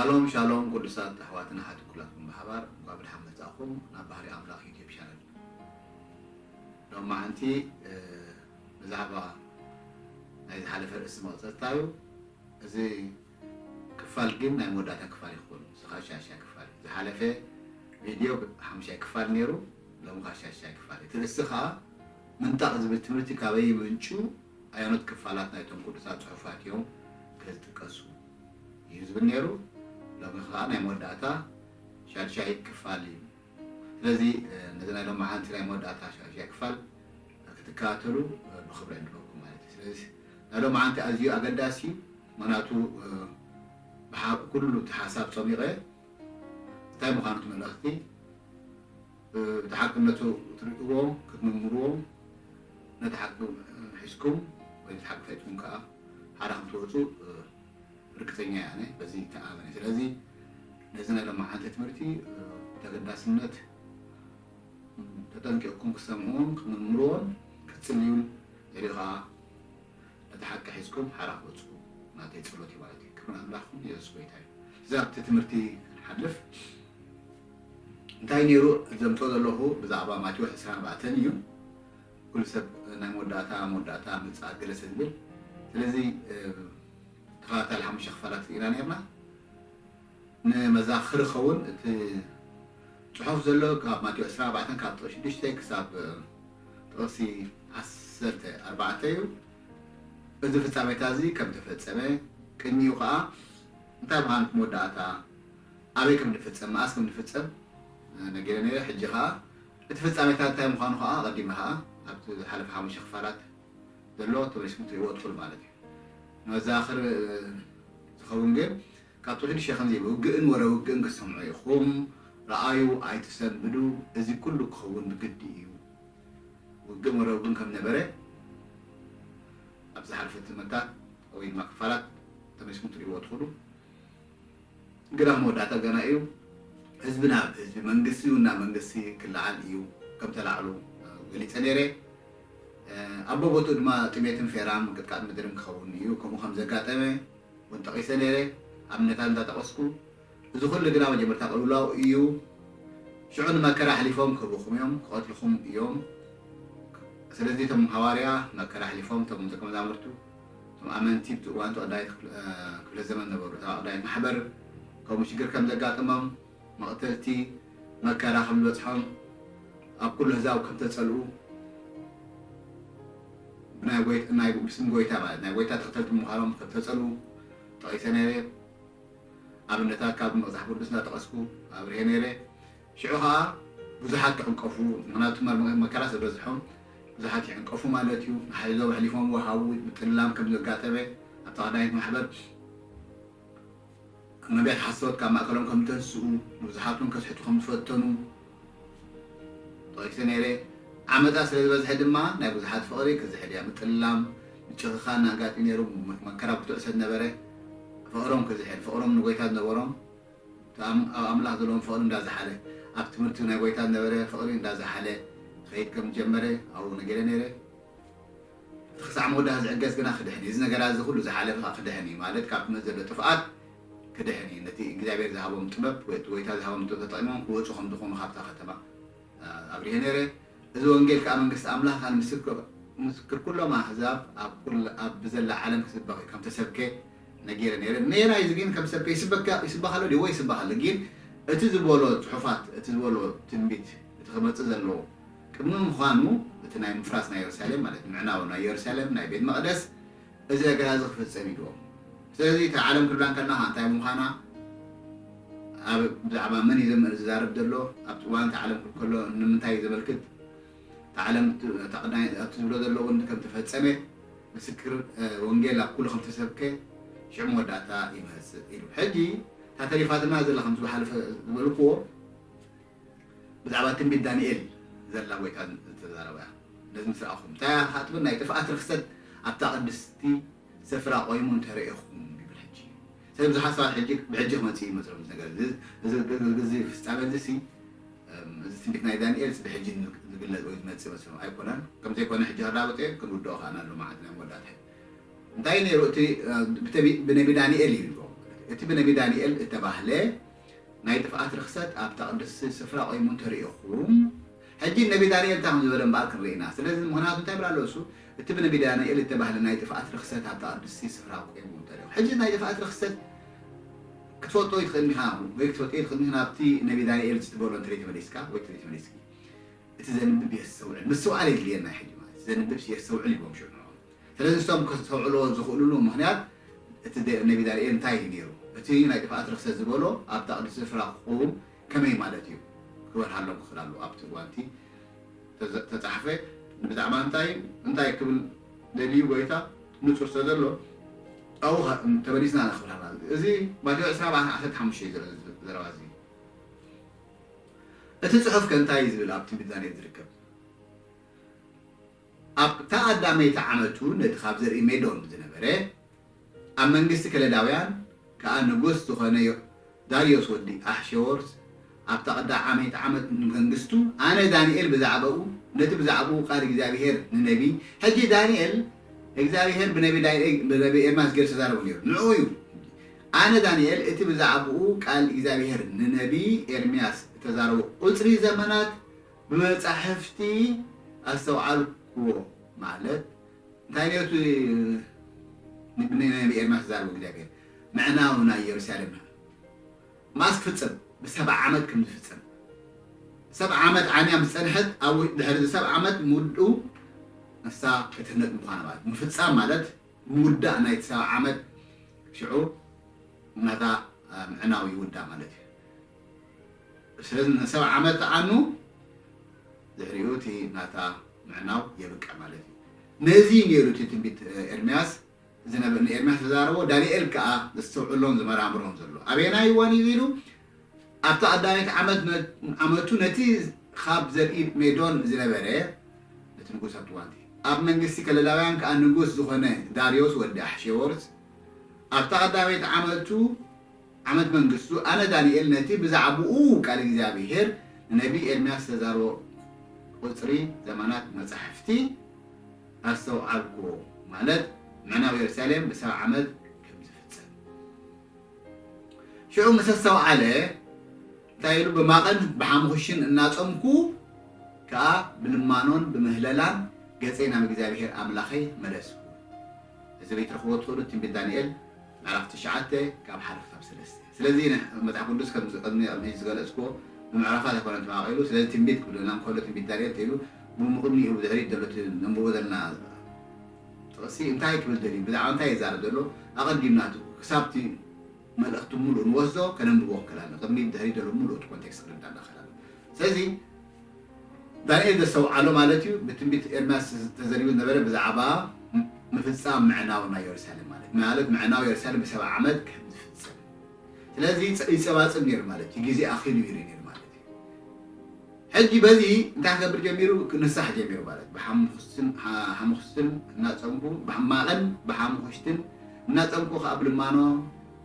ሻሎም ሻሎም ቅዱሳት ኣሕዋትን ኣሓትን ኩላትኩም ብሓባር እንኳዕ ብደሓን መጻእኩም ናብ ባህሪ ኣምላኽ ዩቲዩብ ቻነል። ሎማዓንቲ ብዛዕባ ናይ ዝሓለፈ ርእሲ መቕጸልታ እዩ። እዚ ክፋል ግን ናይ መወዳእታ ክፋል ይኸውን። እዚ ኻሻሻ ክፋል ዝሓለፈ ቪድዮ ሓሙሻይ ክፋል ነይሩ። ሎሚ ኻሻሻይ ክፋል እቲ ርእሲ ከዓ ምንጣቕ ዝብል ትምህርቲ ካበይ ምንጩ ኣየኖት ክፋላት ናይቶም ቅዱሳት ጽሑፋት እዮም ከዝጥቀሱ እዩ ዝብል ነይሩ። ሎሚ ከዓ ናይ መወዳእታ ሻድሻይ ክፋል እዩ። ስለዚ ነዚ ናይ ሎማዓንቲ ናይ መወዳእታ ሻድሻይ ክፋል ክትከታተሉ ብክብሪ ዕድመኩም ማለት እዩ። ስለዚ ናይ ሎማዓንቲ ኣዝዩ ኣገዳሲ እዩ። ምክንያቱ ኩሉ እቲ ሓሳብ ፀሚቐ እንታይ ምዃኑ እቲ መልእኽቲ እቲ ሓቅነቱ ክትርእዎ ክትምርምርዎ ነቲ ሓቂ ሒዝኩም ወይ ነቲ ሓቂ ፈሊጥኩም ከዓ ሓራ ከም ትወፁ ርግፀኛ እየ ኣነ በዚ ይተኣመን እየ። ስለዚ ነዚ ናይ ሎማዓንቲ ትምህርቲ ተገዳስነት ተጠንቂቕኩም ክትሰምዕዎን ክትምርምርዎን ክትፅልዩን ድሕሪኡ ከዓ ነቲ ሓቂ ሒዝኩም ሓራ ክትወፁ ናተይ ፀሎት እዩ ማለት እዩ። ክብሪ ኣምላኽኩም የሱስ ጎይታ እዩ። እዚ ኣብቲ ትምህርቲ ክንሓልፍ እንታይ ነይሩ ዘምፅኦ ዘለኹ ብዛዕባ ማቴዎስ ዕስራን ኣርባዕተን እዩ። ኩሉ ሰብ ናይ መወዳእታ መወዳእታ ምፃእ ገለ ስለ ዝብል ስለዚ ተኸታታሊ ሓሙሽተ ክፋላት ርኢና ነርና። ንመዛኽር ኸውን እቲ ፅሑፍ ዘሎ ካብ ማቴዎስ ዕስራን ኣርባዕተን ካብ ጥቕሲ ሽዱሽተ ክሳብ ጥቕሲ ዓሰርተ ኣርባዕተ እዩ። እዚ ፍጻሜታ እዚ ከም ተፈጸመ ቅድሚኡ ከዓ እንታይ ምዃኑ መወዳእታ ኣበይ ከም ንፍጸም መኣስ ከም ንፍጸም ነጊረ ነይረ። ሕጂ ከዓ እቲ ፍጻሜታ እንታይ ምዃኑ ከዓ ኣቐዲመ ከዓ ኣብቲ ዝሓለፈ ሓሙሽተ ክፋላት ዘሎ ተመሊስኩም ትሪእዎ ትኽእሉ ማለት እዩ። ንመዘኻኸሪ ዝኸውን ግን ካብ ጥቕሲ ሸኸም ዘይብ ውግእን ወረ ውግእን ክትሰምዑ ኢኹም። ረኣዩ ኣይትሰንብዱ፣ እዚ ኩሉ ክኸውን ብግዲ እዩ። ውግእን ወረ ውግእን ከም ነበረ ኣብ ዝሓለፈ ትምህርታት ወይ ድማ ክፋላት ተመሊስኩም ትሪእዎ ትኽእሉ። ግዳ መወዳእታ ገና እዩ። ህዝቢ ናብ ህዝቢ መንግስቲ እውን ናብ መንግስቲ ክለዓል እዩ ከም ተላዕሉ ገሊፀ ነይረ። ኣብ ቦቦትኡ ድማ ጥሜትን ፌራን ምቅጥቃጥ ምድርን ክኸውን እዩ ከምኡ ከም ዘጋጠመ እውን ጠቒሰ ነይረ ኣብነታት እንዳጠቐስኩ። እዚ ኩሉ ግና መጀመርታ ቅልውላው እዩ። ሽዑ ንመከራ ኣሕሊፎም ክህቡኹም እዮም ክቐትልኹም እዮም። ስለዚ እቶም ሃዋርያ መከራ ኣሕሊፎም እቶም ደቀ መዛሙርቱ እቶም ኣመንቲ ብቲ እዋን እቲ ቀዳማይ ክፍለ ዘመን ነበሩ እታ ቀዳማይ ማሕበር ከምኡ ሽግር ከም ዘጋጠሞም መቕተልቲ መከራ ከም ዝበፅሖም ኣብ ኩሉ ህዛብ ከም ተፀልኡ ብናይ ጎይት ናይ ብስም ጎይታ ማለት ናይ ጎይታ ተኸተልቲ ምዃኖም ከም ተፀልኡ ጠቒሰ ነይረ። ኣብነታት ካብ መፅሓፍ ቅዱስ እናጠቐስኩ ኣብርሄ ነይረ። ሽዑ ከዓ ብዙሓት ክዕንቀፉ ምክንያቱ መከራ ስለ ዝበዝሖም ብዙሓት ይዕንቀፉ ማለት እዩ። ንሓይዞም ኣሕሊፎም ወሃቡ ምጥላም ከም ዘጋጠመ ኣብታ ቀዳሚት ማሕበር ነቢያት ሓሶት ካብ ማእከሎም ከም ተንስኡ ንብዙሓት እውን ከስሕቱ ከም ዝፈተኑ ጠቒሰ ነይረ። ዓመፃ ስለ ዝበዝሐ ድማ ናይ ብዙሓት ፍቕሪ ክዝሕል እያ። ምጥላም ምጭኽኻን ኣጋጢሙ ነይሩ። መከራ ብርቱዕ ስለ ዝነበረ ፍቕሮም ክዝሕል ፍቕሮም ንጎይታ ዝነበሮም ኣብ ኣምላኽ ዘለዎም ፍቕሪ እንዳዝሓለ ኣብ ትምህርቲ ናይ ጎይታ ዝነበረ ፍቕሪ እንዳዝሓለ ክኸይድ ከም ዝጀመረ ኣብኡ ነጊረ ነይረ። እቲ ክሳዕ መወዳእታ ዝዕገስ ግና ክድሕን እዩ። እዚ ነገራት እዚ ኩሉ ዝሓለፈ ከዓ ክድሕን እዩ ማለት ካብቲ መዚ ዘሎ ጥፍኣት ክድሕን እዩ። ነቲ እግዚኣብሔር ዝሃቦም ጥበብ ወይ እቲ ጎይታ ዝሃቦም ጥበብ ተጠቂሞም ክወፁ ከም ዝኾኑ ካብታ ከተማ ኣብሪሄ ነይረ። እዚ ወንጌል ከዓ መንግስቲ ኣምላኽ ኣን ምስክር ኩሎም ኣህዛብ ኣብ ብዘላ ዓለም ክስበኽ እዩ ከም ተሰብከ ነጊረ ነይረ። ሜናይ እዚ ግን ከም ሰብከ ይስበክ ይስበኽ ኣሎ ድዩ ወይ ይስበኽ ኣሎ ግን እቲ ዝበሎ ፅሑፋት እቲ ዝበሎ ትንቢት እቲ ክመፅእ ዘለዎ ቅድሚ ምዃኑ እቲ ናይ ምፍራስ ናይ የሩሳሌም ማለት ምዕናው ናይ የሩሳሌም ናይ ቤት መቕደስ እዚ ነገር እዚ ክፍፀም ኢልዎም። ስለዚ እታ ዓለም ክብላ እንከለና እንታይ ምዃና ኣብ ብዛዕባ መን እዩ ዘመ- ዝዛረብ ዘሎ ኣብቲ እዋን እታ ዓለም ክብል ከሎ ንምንታይ እዩ ዘመልክት እታ ዓለም እቲ ቀዳማይ ኣብቲ ዝብሎ ዘሎ እውን ከም ተፈፀመ ምስክር ወንጌል ኣብ ኩሉ ከም ተሰብከ ሽዑ መወዳእታ ይመፅእ ኢሉ። ሕጂ እታ ተሪፋትና ዘላ ከም ዝሓለፈ ዝበልክዎ ብዛዕባ ትንቢት ዳንኤል ዘላ ጎይታ ዝተዛረባ እያ። ነዚ ምስ ረኣኹም እንታይ እያ ክትብል ናይ ጥፍኣት ርክሰት ኣብታ ቅድስቲ ስፍራ ቆይሙ እንተረኤኹም ይብል። ሕጂ ሰብ ብዙሓት ሰባት ሕጂ ብሕጂ ክመፅእ ይመስሎም እዚ ነገር እዚ ፍፃመ እዚ ሲ እዚ ትንቢት ናይ ዳንኤል ብሕጂ ዝግለፅ ወይ ዝመፅእ መስሎም ኣይኮነን። ከምዘይኮነ ሕጂ ከራበፀ ክንውድኦ ከኣና ኣሎ ማለት ናይ መወዳእታ እንታይ ነይሩ እቲ ብነቢ ዳንኤል እዩ እቲ ብነቢ ዳንኤል እተባህለ ናይ ጥፍኣት ርኽሰት ኣብታ ቅድስቲ ስፍራ ቆይሙ እንተሪእኹም፣ ሕጂ ነቢ ዳንኤል እንታይ ከም ዝበለ እምበኣር ክንርኢ ኢና። ስለዚ ምኽንያቱ እንታይ ይብል ኣሎ እሱ? እቲ ብነቢ ዳንኤል እተባህለ ናይ ጥፍኣት ርኽሰት ኣብታ ቅድስቲ ስፍራ ቆይሙ እንተሪእኹም። ሕጂ ናይ ጥፍኣት ርኽሰት ክትፈልጦ ይትኽእል ኢኻ ወይ ክትፈልጦ ይትኽእል ኢኻ፣ ናብቲ ነቢ ዳንኤል ዝበሎ እንተ ተመሊስካ ወይ ትርኢ ተመሊስኪ፣ እቲ ዘንብብ የስተውዕል። ምስትውዓል የድልየና ሕጂ ማለት ዘንብብ የስተውዕል ይቦም ሽዑ ንዕኦም። ስለዚ ንሶም ከስተውዕልዎ ዝኽእሉሉ ምኽንያት እቲ ደ- ነቢ ዳንኤል እንታይ እዩ ነይሩ? እቲ ናይ ጥፍኣት ርኽሰት ዝበሎ ኣብታ ቅድስቲ ስፍራ ክኸውን ከመይ ማለት እዩ? ክበርሃሎም ክኽእል ኣለዎ። ኣብቲ እዋንቲ ተዘ- ተጻሕፈ ብዛዕባ እንታይ እንታይ ክብል ደልዩ ጎይታ ንጹር ስለ ዘሎ ኣብኡ ኸ- ተመሊስና ንኽብርሃና። እዚ ማቴዎስ ዕስራ ዓሰርተ ሓሙሽተ እዩ ዘረ- ዘረባ እዚ። እቲ ጽሑፍ ከ እንታይ እዩ ዝብል ኣብ ትንቢት ዳንኤል ዝርከብ? ኣብታ ቀዳመይቲ ዓመቱ ነቲ ካብ ዘርኢ ሜዶን ዝነበረ ኣብ መንግስቲ ከለዳውያን ከኣ ንጉስ ዝኾነ ዮ- ዳርዮስ ወዲ ኣሕሸወርስ ኣብታ ቀዳመይቲ ዓመት መንግስቱ ኣነ ዳንኤል ብዛዕባኡ ነቲ ብዛዕባኡ ቃል እግዚኣብሔር ንነቢ ሕጂ ዳንኤል እግዚኣብሔር ብነቢ ዳንኤል ብነቢ ኤርምያስ ገይሩ ዝተዛረቦ ነይሩ ንዕኡ እዩ ኣነ ዳንኤል እቲ ብዛዕባኡ ቃል እግዚኣብሔር ንነቢ ኤርምያስ ዝተዛረቦ ቁፅሪ ዘመናት ብመጻሕፍቲ ኣስተውዓልኩዎ ማለት እንታይ ነቲ ንብነይ ናይ ኤርምያስ ዛርቡ እግዚኣብሔር ምዕናው ናይ ኢየሩሳሌም መዓስ ክፍጸም ብሰብዓ ዓመት ከም ዝፍጸም ሰብዓ ዓመት ዓንያ ምስ ጸንሐት ኣብ ድሕሪ ሰብዓ ዓመት ምውድኡ ንሳ ክትህነጽ ምዃና ማለት ምፍጻም ማለት ምውዳእ ናይ ሰብዓ ዓመት ሽዑ ናታ ምዕናው ይውዳእ ማለት እዩ ስለዚ ንሰብዓ ዓመት ዓኑ ድሕሪኡ እቲ ናታ ምዕናው የብቅዕ ማለት እዩ ነዚ ነይሩ እቲ ትንቢት ኤርምያስ ዝነበ ንኤርምያስ ዝዛረቦ ዳንኤል ከዓ ዘስተውዕሎን ዝመራምሮን ዘሎ ኣበየናይ እዋን እዩ ኢሉ ኣብታ ቀዳመይቲ ዓመት ዓመቱ ነቲ ካብ ዘርኢ ሜዶን ዝነበረ ነቲ ንጉስ ኣብቲ እዋንቲ ኣብ መንግስቲ ከለዳውያን ከዓ ንጉስ ዝኾነ ዳርዮስ ወዲ ኣሕሸወርስ ኣብታ ቀዳመይቲ ዓመቱ ዓመት መንግስቱ ኣነ ዳንኤል ነቲ ብዛዕባኡ ቃል እግዚኣብሔር ንነቢ ኤርምያስ ዝተዛረቦ ቁፅሪ ዘመናት መጻሕፍቲ ኣስተውዓልኩዎ ማለት ምዕናው የሩሳሌም ብሰብ ዓመት ከም ዝፍጸም ሽዑ ምስ ኣስተውዓለ እንታይ ኢሉ ብማቐን ብሓሙኽሽን እናጸምኩ ከኣ ብልማኖን ብምህለላን ገጸይ ናብ እግዚኣብሔር ኣምላኸይ መለስኩ እዚ ቤት ረኽቦ ትኽእሉ ትንቢት ዳንኤል ምዕራፍ ትሽዓተ ካብ ሓደ ክሳብ ሰለስተ ስለዚ መጽሓፍ ቅዱስ ከም ዝቀድሚ ኣብ ዝገለጽኩዎ ብምዕራፋት ኣይኮነን ተማቒሉ ስለዚ ትንቢት ክብለና እንከሎ ትንቢት ዳንኤል ተይሉ ብምቕድሚኡ ብድሕሪት ዘሎ ነንብቦ ዘለና ጥቕሲ እንታይ ክብል ደልዩ ብዛዕባ እንታይ ይዛረብ ዘሎ ኣቐዲምናቱ ክሳብቲ መልእኽቲ ሙሉእ ንወስዶ ከነንብቦ ክላለ ቅድሚ ድሕሪ ዘሎ ሙሉእ እቲ ኮንቴክስት ክርዳና ክላለ ስለዚ ዳንኤል ዘስተውዓሎ ማለት እዩ ብትንቢት ኤርምያስ ተዘሪቡ ነበረ ብዛዕባ ምፍጻም ምዕናው ናይ የሩሳሌም ማለት ማለት ምዕናው የሩሳሌም ብሰብዓ ዓመት ከም ዝፍጸም ስለዚ ይጸባጽብ ነይሩ ማለት እዩ ግዜ ኣኺሉ ይርኢ ነይሩ ማለት እዩ ሕጂ በዚ እንታይ ክገብር ጀሚሩ ክንሳሕ ጀሚሩ ማለት ብሓሙኽስትን ሓሙኽስትን እናጸምኩ ብማቐን ብሓሙኽሽትን እናጸምኩ ከዓ ብልማኖ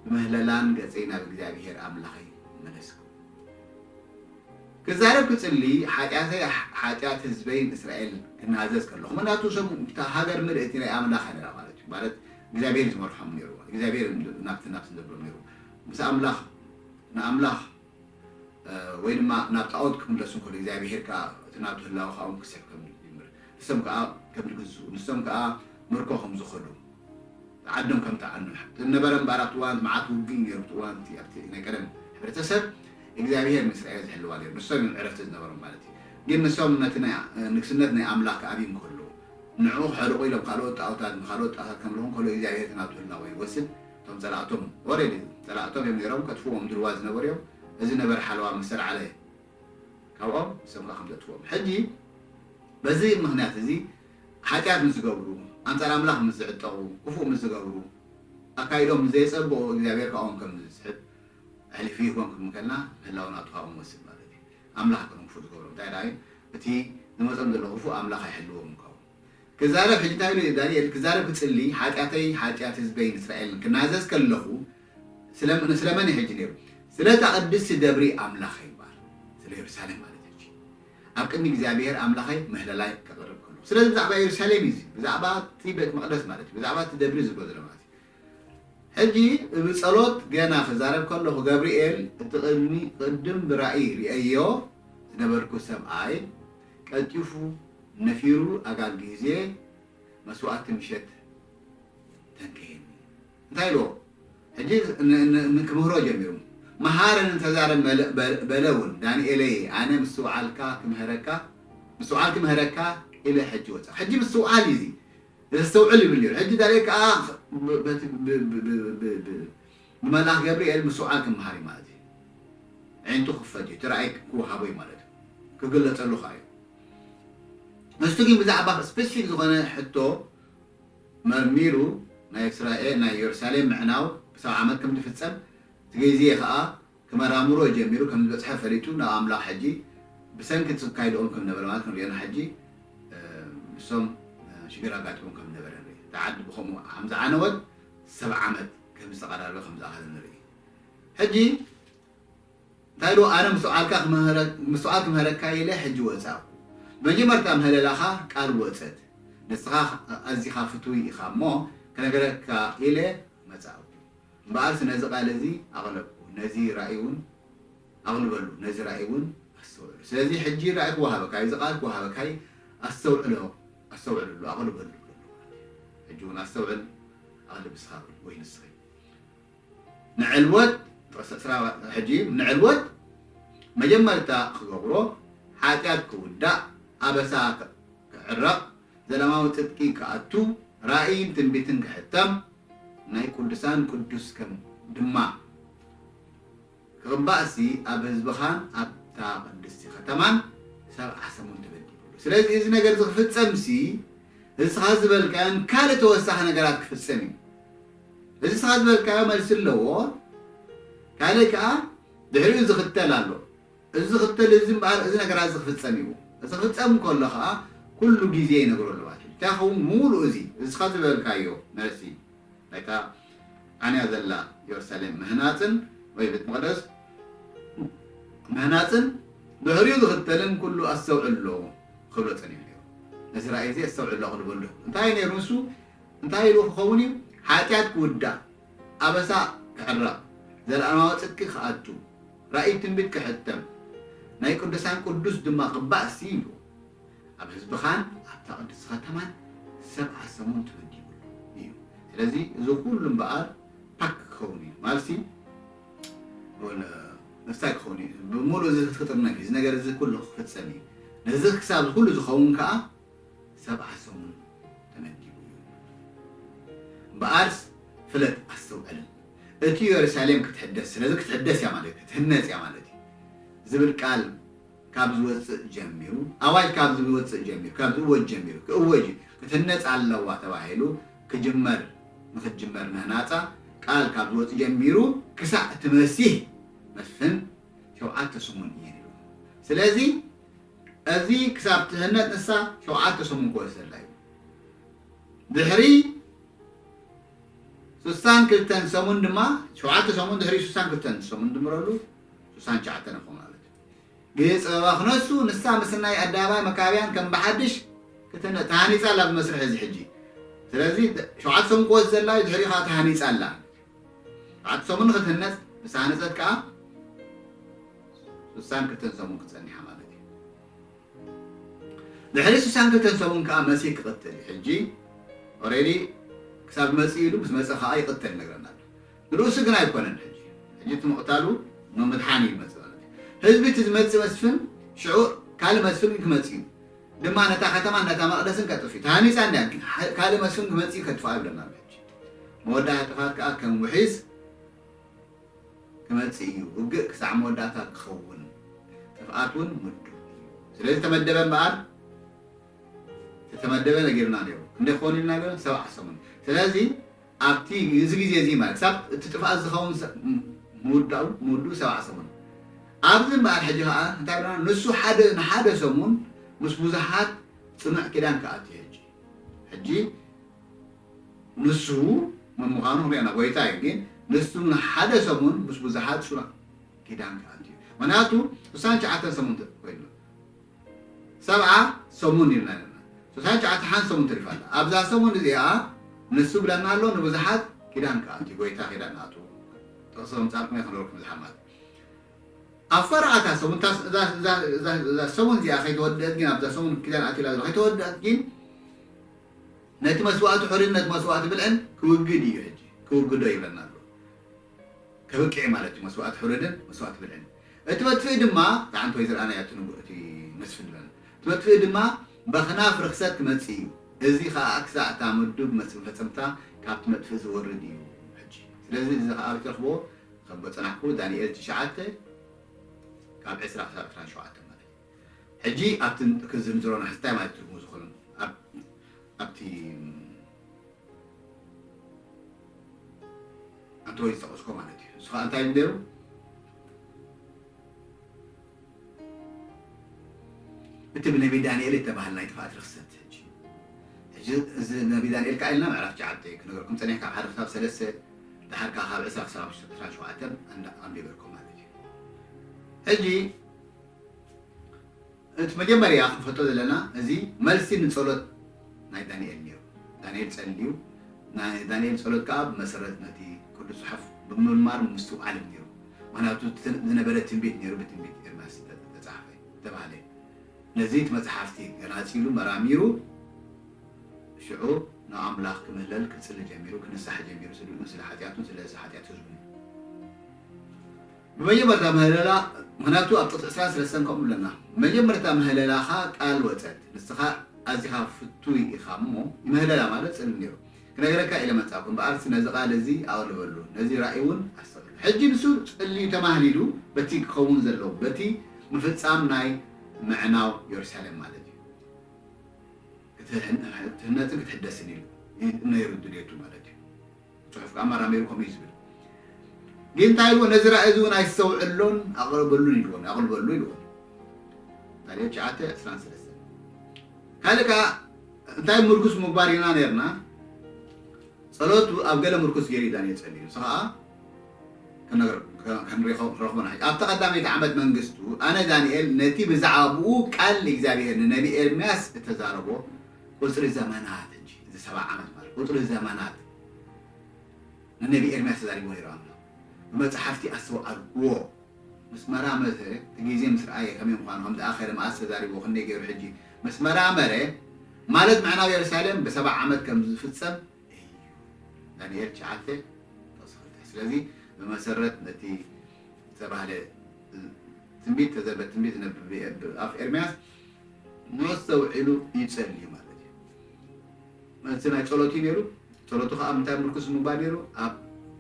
ብምህለላን ገጸይ ናብ እግዚኣብሔር ኣምላኸይ መለስኩ ክዛረብ ክጽሊ ሓጢኣተይ ሓጢኣት ህዝበይን እስራኤል ክናዘዝ ከለኹ ምክንያቱ እሶም ሃገር ምልእቲ ናይ ኣምላኽ ነራ ማለት እዩ ማለት እግዚኣብሔር ዝመርሖም ነይሩ እግዚኣብሔር ናብቲ ናብቲ ዘብሎም ነይሩ ምስ ኣምላኽ ንኣምላኽ ወይ ድማ ናብ ጣዖት ክምለሱ ከሎ እግዚኣብሔር ከዓ እቲ ናብቲ ህላወ ካብኦም ክስሕብ ከም ዝጅምር ንሶም ከዓ ከም ዝግዝኡ ንሶም ከዓ ምርኮ ከም ዝኸዱ ዓዶም ከም ተዓኑ ዝነበረ እምበኣር ኣብቲ እዋን መዓት ውግእ ነይሩ ኣብቲ እዋን ኣብቲ ናይ ቀደም ሕብረተሰብ እግዚኣብሔር ንእስራኤል ዝሕልዋ ነይሩ ንሶም እዮም ዕረፍቲ ዝነበሮም ማለት እዩ ግን ንሶም ነቲ ንግስነት ናይ ኣምላኽ ክኣብዮም ከለዉ ንዕኡ ክሕርቑ ኢሎም ካልኦት ጣዖታት ንካልኦት ጣዖታት ከምልኹ ከሎ እግዚኣብሔር ናብቲ ህላወ ይወስድ እቶም ጸላእቶም ኦሬዲ ጸላእቶም እዮም ነይሮም ከጥፍዎም ድልዋ ዝነበሩ እዮም እዚ ነበረ ሓለዋ ምስ ተላዕለ ካብኦም ንሶም ከዓ ከም ዘጥፍዎም ሕጂ በዚ ምክንያት እዚ ሓጢኣት ምስ ዝገብሩ ኣንጻር ኣምላኽ ምስ ዝዕጠቑ ክፉእ ምስ ዝገብሩ ኣካይዶም ምስ ዘየጸብቑ እግዚኣብሔር ካብኦም ከም ዝስሕብ ኣሕሊፉ ይህቦም ክምከልና ምህላው ናቱ ካብኦም ወስድ ማለት እዩ ኣምላኽ ከም ክፉእ ዝገብሮም እንታይ ደኣ እቲ ዝመጾም ዘሎ ክፉእ ኣምላኽ ኣይሕልዎም ምካው ክዛረብ ሕጂ እንታይ ኢሉ ዳንኤል ክዛረብ ክጽሊ ሓጢኣተይ ሓጢኣት ህዝበይን እስራኤልን ክናዘዝ ከለኹ ስለመን እዩ ሕጂ ነይሩ ስለታ ቅድስቲ ደብሪ ኣምላኸ ይበሃል ስለ የሩሳሌም ማለት እዩ ኣብ ቅድሚ እግዚኣብሔር ኣምላኸይ ምህለላይ ከቕርብ ከለኹ ስለዚ ብዛዕባ የሩሳሌም እዩ ብዛዕባ እቲ ቤት መቅደስ ማለት እዩ ብዛዕባ እቲ ደብሪ ዝብሎ ዘሎ ማለት እዩ ሕጂ ብጸሎት ገና ክዛረብ ከለኹ፣ ገብርኤል፣ እቲ ቅድሚ ቅድም ብራእይ ርእየዮ ዝነበርኩ ሰብኣይ ቀልጢፉ ነፊሩ፣ ኣጋጊዜ መስዋእቲ ምሸት ተንከየኒ። እንታይ ኢልዎ? ሕጂ ን-፣ ን-፣ ን-፣ ክምህሮ ጀሚሩ። መሃረን እንተዛረብ መለ-፣ በ-፣ በለ እውን፣ ዳንኤለይ፣ ኣነ ምስትውዓልካ ክምህረካ፣ ምስትውዓል ክምህረካ ኢለ ሕጂ ወፃ። ሕጂ ምስትውዓል እዩ እዚ። ዘስተውዕል ይብል ነይሩ። ሕጂ ዳንኤል ከዓ ብ-፣ በቲ ብ-፣ ብ-፣ ብ-፣ ብ-፣ ብ-፣ ብመልኣኽ ገብርኤል ምስትውዓል ክመሃር እዩ ማለት እዩ። ኣዒንቱ ክፈት እዩ፣ እቲ ራእይ ክወሃቦ እዩ ማለት እዩ። ክግለፀሉ ከዓ እዩ። ንሱ ግን ብዛዕባ ስፔሲፊክ ዝኾነ ሕቶ መርሚሩ፣ ናይ እስራኤል፣ ናይ ኢየሩሳሌም ምዕናው ብሰብዓ ዓመት ከም ዝፍጸም፣ እቲ ግዜ ኸኣ ክመራምሮ ጀሚሩ ከም ዝበጽሐ ፈሊጡ፣ ናብ ኣምላኽ ሕጂ ብሰንኪ ዝካይድኦም ከም ነበረ ማለት ክንሪኦ ኢና። ሕጂ፣ እ፣ ንሶም፣ እ፣ ሽግር ኣጋጢሞም ከም ነበረ ንርኢ። እታ ዓዲ ብኸምኡ ከም ዝዓነወት ሰብዓ ዓመት ከም ዝተቐራረበ ከም ዝኣኸለ ንርኢ። ሕጂ እንታይ ኢሉ? ኣነ ምስትውዓልካ ክምህረ-፣ ምስትውዓል ክምህረካ ኢለ ሕጂ ወጻእኩ። መጀመርታ ምህለላኻ ቃል ወጸት። ንስኻ ኣዚኻ ፍቱይ ኢኻ እሞ ክነግረካ ኢለ መጻእኩ። እምበኣርስ ነዚ ቃል እዚ ኣቕለብኩ፣ ነዚ ራእይ እውን ኣቕልበሉ፣ ነዚ ራእይ እውን ኣስተውዕሉ። ስለዚ ሕጂ ራእይ ክወሃበካ እዩ፣ እዚ ቃል ክወሃበካ እዩ፣ ኣስተውዕሎ፣ ኣስተውዕለሉ፣ ኣቕልበሉ። ሕጂ እውን ኣስተውዕል፣ ኣቕልብ እስኻ ወይ ንስኺ። ንዕልወት፣ ጥቕሲ ዕስራ ሕጂ፣ ንዕልወት መጀመርታ ክገብሮ፣ ሓጢኣት ክውዳእ፣ ኣበሳ ክዕረቕ፣ ዘለማዊ ጽድቂ ክኣቱ፣ ራእይን ትንቢትን ክሕተም፣ ናይ ቅዱሳን ቅዱስ ከም ድማ ክቕባእሲ፣ ኣብ ህዝብኻን ኣብታ ቅድስቲ ከተማን ሰብዓ ሰሙን ተበዲሉ። ስለዚ እዚ ነገር እዚ ክፍጸምሲ፣ እዚ ስኻ ዝበልካዮን ካልእ ተወሳኺ ነገራት ክፍጸም እዩ። እዚ ስኻ ዝበልካዮ መልሲ ኣለዎ። ካልእ ከኣ ድሕሪኡ ዝኽተል ኣሎ። እዚ ዝኽተል እዚ እምበኣር፣ እዚ ነገራት እዚ ክፍጸም እዩ። እዚ ክፍጸም እንከሎ ከኣ ኩሉ ግዜ ይነግሮ ኣሎ ማለት እዩ። እንታይ ክኸውን? ምሉእ እዚ፣ እዚ ስኻ ዝበልካዮ መልሲ፣ ናይታ ዓንያ ዘላ ኢየሩሳሌም ምህናጽን ወይ ቤት መቕደስ ምህናጽን ድሕሪኡ ዝኽተልን ኩሉ ኣስተውዕሎ ክብሎ ጸኒሑ ነይሩ። ነዚ ራእይ እዚ ኣስተውዕሎ ክልበሉ። እንታይ ነይሩ ንሱ? እንታይ ኢሉ ክኸውን እዩ? ሓጢኣት ክውዳእ፣ ኣበሳ ክዕረቕ፣ ዘለኣለማዊ ጽድቂ ክኣቱ፣ ራእይ ትንቢት ክሕተም፣ ናይ ቅዱሳን ቅዱስ ድማ ክባእሲ ኢሉ። ኣብ ህዝብኻን ኣብታ ቅድስቲ ከተማን ሰብዓ ሰሙን ተመዲቡሉ እዩ። ስለዚ እዚ ኩሉ እምበኣር ፓክ ክኸውን እዩ። ማለትሲ፣ እውን ምስታይ ክኸውን እዩ። ብምሉእ እዚ ክትጥርነፍ እዩ። እዚ ነገር እዚ ኩሉ ክፍጸም እዩ። ነዚ ክሳብ ኩሉ ዝኸውን ከኣ ሰብዓ ሰሙን ተመዲቡ እዩ። እምበኣርስ ፍለጥ፣ ኣስተውዕልን። እቲ ኢየሩሳሌም ክትሕደስ፣ ስለዚ ክትሕደስ እያ ማለት እዩ፣ ክትህነጽ እያ ማለት እዩ ዝብል ቃል ካብ ዝወጽእ ጀሚሩ፣ ኣዋጅ ካብ ዝወጽእ ጀሚሩ፣ ካብ ዝእወጅ ጀሚሩ፣ ክእወጅ እዩ፣ ክትህነጽ ኣለዋ ተባሂሉ ክጅመር፣ ንክትጅመር ምህናጻ ቃል ካብ ዝወጽእ ጀሚሩ ክሳዕ እቲ መሲህ መስፍን ሸውዓተ ሰሙን እዩ ነይሩ። ስለዚ እዚ ክሳብ ትህነጽ ንሳ ሸውዓተ ሰሙን ክወስደላ እዩ። ድሕሪ ሱሳን ክልተን ሰሙን ድማ፣ ሸውዓተ ሰሙን ድሕሪ ሱሳን ክልተን ሰሙን ድምረሉ፣ ሱሳን ትሽዓተ ንኾ ማለት እዩ። ግዜ ጸበባ ክነሱ፣ ንሳ ምስ ናይ ኣደባባይ መካብያን ከም ብሓድሽ ክትህነ-፣ ተሃኒጻ ኣላ ብመስርሕ እዚ ሕጂ። ስለዚ ሸውዓተ ሰሙን ክወስድ ዘላ እዩ፣ ድሕሪኡ ከኣ ተሃኒጻ ኣላ። ሸውዓተ ሰሙን ንኽትህነጽ፣ ምስ ተሃነጸት ከኣ ሱሳን ክልተን ሰሙን ክትጸኒሓ ማለት እዩ። ድሕሪ ሱሳን ክልተን ሰሙን ከኣ መሲህ ክቕተል እዩ። ሕጂ ኦሬዲ ክሳብ መጽእ ኢሉ ምስ መጸ ከኣ ይቕተል ይነግረና ኣሎ። ንርእሱ ግን ኣይኮነን። ሕጂ፣ ሕጂ እቲ ምቕታሉ ንምድሓን እዩ ዝመጽእ ማለት እዩ። ህዝቢ እቲ ዝመጽእ መስፍን ሽዑ ካልእ መስፍን ክመጽእ እዩ። ድማ ነታ ከተማን ነታ መቕደስን ከጥፍእ እዩ። ተሃኒጻ እንድያ፣ ግን ካ-፣ ካልእ መስፍን ክመጽእ እዩ ከጥፍኣ ይብለና ኣሎ። ሕጂ መወዳእታ ጥፍኣት ከኣ ከም ውሒዝ ክመጽእ እዩ። ውግእ ክሳዕ መወዳእታ ክኸውን፣ ጥፍኣት እውን ምዱብ እዩ። ስለዚ ተመደበ እምበኣር፣ ዝተመደበ ነጊርና ነይሩ። ክንደይ ክኸውን ኢልና ነይሩ? ሰብዓ ሰሙን። ስለዚ ኣብቲ፣ እዚ ግዜ እዚ ማለት ክሳብ እቲ ጥፍኣት ዝኸውን ሰ-፣ ም-፣ ምውዳኡ፣ ምውድኡ ሰብዓ ሰሙን። ኣብዚ እምበኣር ሕጂ ከኣ እንታይ ብለና? ንሱ ሓደ፣ ንሓደ ሰሙን ምስ ብዙሓት ጽኑዕ ኪዳን ክኣቱ እዩ። ሕጂ፣ ሕጂ ንሱ መን ምዃኑ ክንሪኦ ኢና፣ ጎይታ እዩ። ግን ንሱ ንሓደ ሰሙን ምስ ብዙሓት ጽኑዕ ኪዳን ክኣቱ እዩ። ምኽንያቱ ሱሳን ትሽዓተን ሰሙን ተ-፣ ኮይኑ፣ ሰብዓ ሰሙን ኢልና ነርና። ሱሳን ትሽዓተ ሓንቲ ሰሙን ተሪፋ ኣላ። ኣብዛ ሰሙን እዚኣ ንሱ ብለና ኣሎ፣ ንብዙሓት ኪዳን ክኣቱ፣ ጎይታ ኪዳን ኣቱ። ጥቕሲ ከምጻልኩም እየ ክነግረኩም ዝሓማት። ኣብ ፈርዓታ ሰሙን፣ እታ ስ-፣ እዛ፣ እዛ፣ እዛ፣ እዛ ሰሙን እዚኣ ከይተወደአት ግን፣ ኣብዛ ሰሙን ኪዳን ኣትላ ዘላ ከይተወደአት ግን፣ ነቲ መስዋእቲ ሕሩድን ነቲ መስዋእቲ ብልዕን ክውግድ እዩ ሕጂ። ክውግዶ ይብለና ኣሎ። ከብቅዕ ማለት እዩ፣ መስዋእቲ ሕሩድን መስዋእቲ ብልዕን። እቲ መጥፍኢ ድማ፣ እቲ ዓንቶ ዝረኣናዮ እቲ ንጉ-፣ እቲ መስፍን ዝበለ፣ እቲ መጥፍኢ ድማ በኽናፍ ርኽሰት ክመጽእ እዩ። እዚ ኸኣ ክሳዕ እታ ምዱብ መስ-፣ መፈጸምታ ካብቲ መጥፍኢ ዝወርድ እዩ። ሕጂ፣ ስለዚ እዚ ኸኣ ትረኽቦ ከም በጸናሕኩ ዳንኤል ትሽዓተ ካብ ዕስራ ክሳብ ዕስራን ሸውዓተን ማለት እዩ። ሕጂ ኣብቲ ክዝርዝሮ ንሕዝታይ ማለት ትርጉሙ ዝኾነ ኣብ-፣ ኣብቲ ኣንተ ወይ ዝጠቐስኮ ማለት እዩ። ንሱ ኸኣ እንታይ እዩ ነይሩ? እቲ ብነቢ ዳንኤል እተባህለ ናይ ጥፍኣት ርኽሰት ሕጂ። ሕጂ እዚ ነቢ ዳንኤል ከኣ ኢልና ምዕራፍ ትሽዓተ እዩ ክነግረኩም ጸኒሕ፣ ካብ ሓደ ክሳብ ሰለስተ፣ ድሓር ከኣ ካብ ዕስራ ክሳብ ዕስራን ሸውዓተን ኣንዳ-፣ ኣንቢበልኩም ማለት እዩ። ሕጂ እቲ መጀመርያ ክንፈልጦ ዘለና፣ እዚ መልሲ ንጸሎት ናይ ዳንኤል ነይሩ። ዳንኤል ጸልዩ፣ ናይ ዳንኤል ጸሎት ከኣ ብመሰረት ነቲ ቅዱስ ጽሑፍ ብምምርማር ምስትውዓል እዩ ነይሩ። ምኽንያቱ እቲ ዝነበረ ትንቢት ነይሩ፣ ብትንቢት ኤርምያስ ዝተጻሕፈ፣ ዝተባህለ። ነዚ እቲ መጽሓፍቲ ገናጺሉ መራሚሩ፣ ሽዑ ንኣምላኽ ክምህለል ክጽሊ ጀሚሩ፣ ክንሳሕ ጀሚሩ፣ ስለ፣ ስለ ሓጢኣቱን ስለ ሓጢኣት ህዝቡን። ብመጀመርታ ምህለላ፣ ምኽንያቱ ኣብ ጥቕሲ ዕስራን ሰለስተን ከምኡ ኣለና። መጀመርታ ምህለላኻ ቃል ወጸት፣ ንስኻ ኣዚኻ ፍቱይ ኢኻ እሞ፣ ምህለላ ማለት ጽልኢ ነይሩ። ክነግረካ ኢለ መጻእኩ፣ እምበኣርሲ ነዚ ቃል እዚ ኣቕልበሉ፣ ነዚ ራእይ እውን ኣስተውዕሉ። ሕጂ ንሱ ጽልዩ ተማህሊሉ፣ በቲ ክኸውን ዘለዎ፣ በቲ ምፍጻም ናይ ምዕናው የሩሳሌም ማለት እዩ። ክትህን-፣ ክትህነጽን ክትሕደስን ኢሉ ነይሩ ድልየቱ ማለት እዩ። ጽሑፍ ከኣ መራሚሩ ከምኡ እዩ ዝብል። ግን እንታይ ኢልዎ? ነዚ ራእይ እዚ እውን ኣይስተውዕሎን ኣቕርበሉን ኢልዎ፣ ኣቕርበሉ ኢልዎ። ዳንኤል ትሽዓተ ዕስራን ሰለስተን። ካልእ ከኣ እንታይ ምርኩስ ምግባር ኢና ነርና? ጸሎቱ ኣብ ገለ ምርኩስ ገይሩ እዩ ዳንኤል ጸልዩ። ንሱ ከኣ ክነግረኩም፣ ከ-፣ ክንሪኾ-፣ ክንረኽቦ ንሓ-፣ ኣብታ ቀዳመይቲ ዓመት መንግስቱ፣ ኣነ ዳንኤል ነቲ ብዛዕባ ብኡ ቃል እግዚኣብሔር ንነቢ ኤርምያስ እተዛረቦ ቁጽሪ ዘመናት፣ እንጂ እዚ ሰብዓ ዓመት ማለት ቁጽሪ ዘመናት ንነቢ ኤርምያስ ተዛሪብዎ ነይሩ ኣምላኽ። ብመጽሓፍቲ ኣስተውዓልዎ። ምስ መራመረ፣ እቲ ግዜ ምስ ረኣየ ከመይ ምዃኑ፣ ከም ዝኣኸለ መኣስ ተዛሪብዎ፣ ክንደይ ገይሩ ሕጂ ምስ መራመረ፣ ማለት ምዕናው የሩሳሌም ብሰብዓ ዓመት ከም ዝፍጸም እዩ። ዳንኤል ትሽዓተ ጥቕሲ ክልተ። ስለዚ ብመሰረት ነቲ ዝተባህለ ትንቢት፣ ተዘርበ ትንቢት ነብ-፣ ብ-፣ ኣፍ ኤርምያስ ነስተውዒሉ ይጸልዩ ማለት እዩ። እቲ ናይ ጸሎት እዩ ነይሩ። ጸሎቱ ከኣ ምንታይ ምርኩስ ምግባር ነይሩ? ኣብ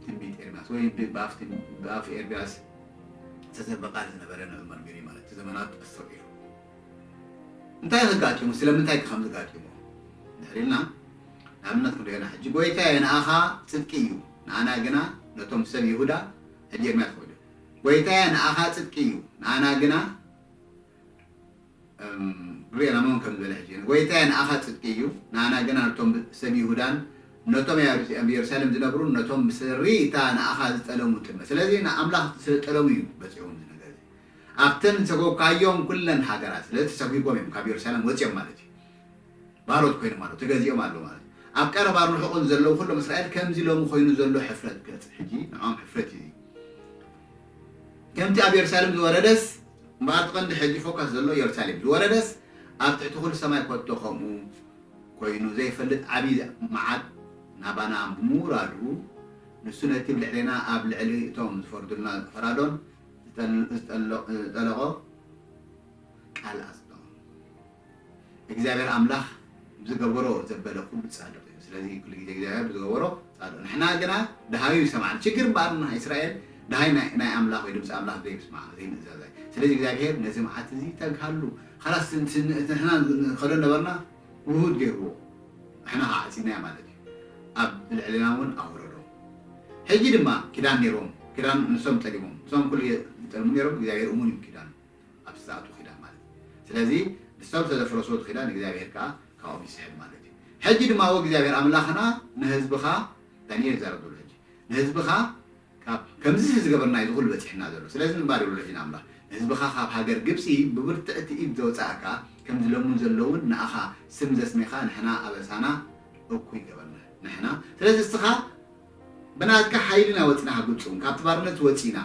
ትንቢት ኤርምያስ ወይ ብ-፣ ብኣፍ ትም-፣ ብኣፍ ኤርምያስ ዝተዘርበ ቃል ዝነበረ ንዕኡ መርሚሩ እዩ ማለት እዩ። ዘመናት ኣስተውዒሉ። እንታይ ከጋጢሙ? ስለምንታይ ከ ከም ዝጋጢሞ? ድሕር ኢልና ንኣብነት ክንሪኦ ኢና። ሕጂ፣ "ጐይታየ፣ ንኣኻ ጽድቂ እዩ፣ ንኣና ግና ነቶም ሰብ ይሁዳ"፣ ሕጂ ኤርምያስ ኮይኑ፣ "ጐይታየ፣ ንኣኻ ጽድቂ እዩ፣ ንኣና ግና"፣ እም፣ ሪኤና መን ከም ዝበለ ሕጂ፣ "ጐይታየ፣ ንኣኻ ጽድቂ እዩ፣ ንኣና ግና ነቶም ሰብ ይሁዳን ነቶም ኣብ፣ ኣብ ኢየሩሳሌም ዝነብሩን ነቶም ብስሪ እታ ንኣኻ ዝጠለሙ ጥልመት"። ስለዚ ንኣምላኽ ስለ ጠለሙ እዩ በጺሑዎም እዚ ነገር እዚ። ኣብተን ዝሰጎግካዮም ኩለን ሃገራት፣ ስለዚ ተሰጒጎም እዮም፣ ካብ ኢየሩሳሌም ወጺኦም ማለት እዩ። ባሮት ኮይኖም ኣለዉ፣ ተገዚኦም ኣለዉ ማለት እዩ። ኣብ ቀረባን ርሑቕን ዘለዉ ኩሎም እስራኤል ከምዚ ሎሚ ኮይኑ ዘሎ ሕፍረት ክበጽሕ፣ ሕጂ ንዕኦም ሕፍረት እዩ። ከምቲ ኣብ ኢየሩሳሌም ዝወረደስ፣ እምበኣር እቲ ቀንዲ ሕጂ ፎከስ ዘሎ ኢየሩሳሌም ዝወረደስ፣ ኣብ ትሕቲ ኩሉ ሰማይ ኮቶ ከምኡ ኮይኑ ዘይፈልጥ ዓቢ መዓት ናባና ብምውራዱ፣ ንሱ ነቲ ብልዕሌና ኣብ ልዕሊ እቶም ዝፈርዱልና ፈራዶን ዝጠል-፣ ዝጠሎ-፣ ዝጠለቖ ቃል ኣጽደቖ። እግዚኣብሔር ኣምላኽ ብዝገበሮ ዘበለ ኩሉ ጻድቕ እዩ። ስለዚ ኩሉ ግዜ እግዚኣብሔር ብዝገበሮ ጻድቕ። ንሕና ግና ደሃዩ ይሰማዕና። ችግር እምበኣር ናይ እስራኤል ደሃይ ናይ፣ ናይ ኣምላኽ ወይ ድምፂ ኣምላኽ ዘይምስማዕ፣ ዘይምእዛዛይ። ስለዚ እግዚኣብሔር ነዚ መዓት እዚ ተግሃሉ። ኻላስ ን-፣ ን-፣ ንሕና ንኸዶ ነበርና ውሁድ ገይርዎ። ንሕና ኸዓ ዓፂናዮ ማለት እዩ። ኣብ ልዕሌና እውን ኣውረዶ። ሕጂ ድማ ኪዳን ነይርዎም። ኪዳን ንሶም ጠሊሞም። ንሶም ኩሉ ዝጠልሙ ነይሮም። እግዚኣብሔር እሙን እዩ ኪዳን። ኣብ ዝተኣቱ ኪዳን ማለት እዩ። ስለዚ ንሶም ስለ ዘፍረስዎ እቲ ኪዳን እግዚኣብሔር ከኣ ካብኦም ይስሕብ ማለት እዩ። ሕጂ ድማ ወ እግዚኣብሔር ኣምላኽና ንህዝብኻ፣ ዳንኤል ይዛረብ ዘሎ ሕጂ፣ ንህዝብኻ ካብ ከምዚ ዝገበርና እዩ እዚ ኩሉ በጺሕና ዘሎ። ስለዚ ምንባር ይብሎ ሕጂ ንኣምላኽ፣ ንህዝብኻ ካብ ሃገር ግብጺ ብብርትዕቲ ኢድ ዘውጻእካ፣ ከምዚ ሎሚ ዘለውን ንኣኻ ስም ዘስሜኻ ንሕና ኣበሳና እኩይ ገበርና ንሕና። ስለዚ እስኻ ብናትካ ሓይሊ ኢና ወፂና ካብ ግብፂ እውን፣ ካብቲ ባርነት ወፂና።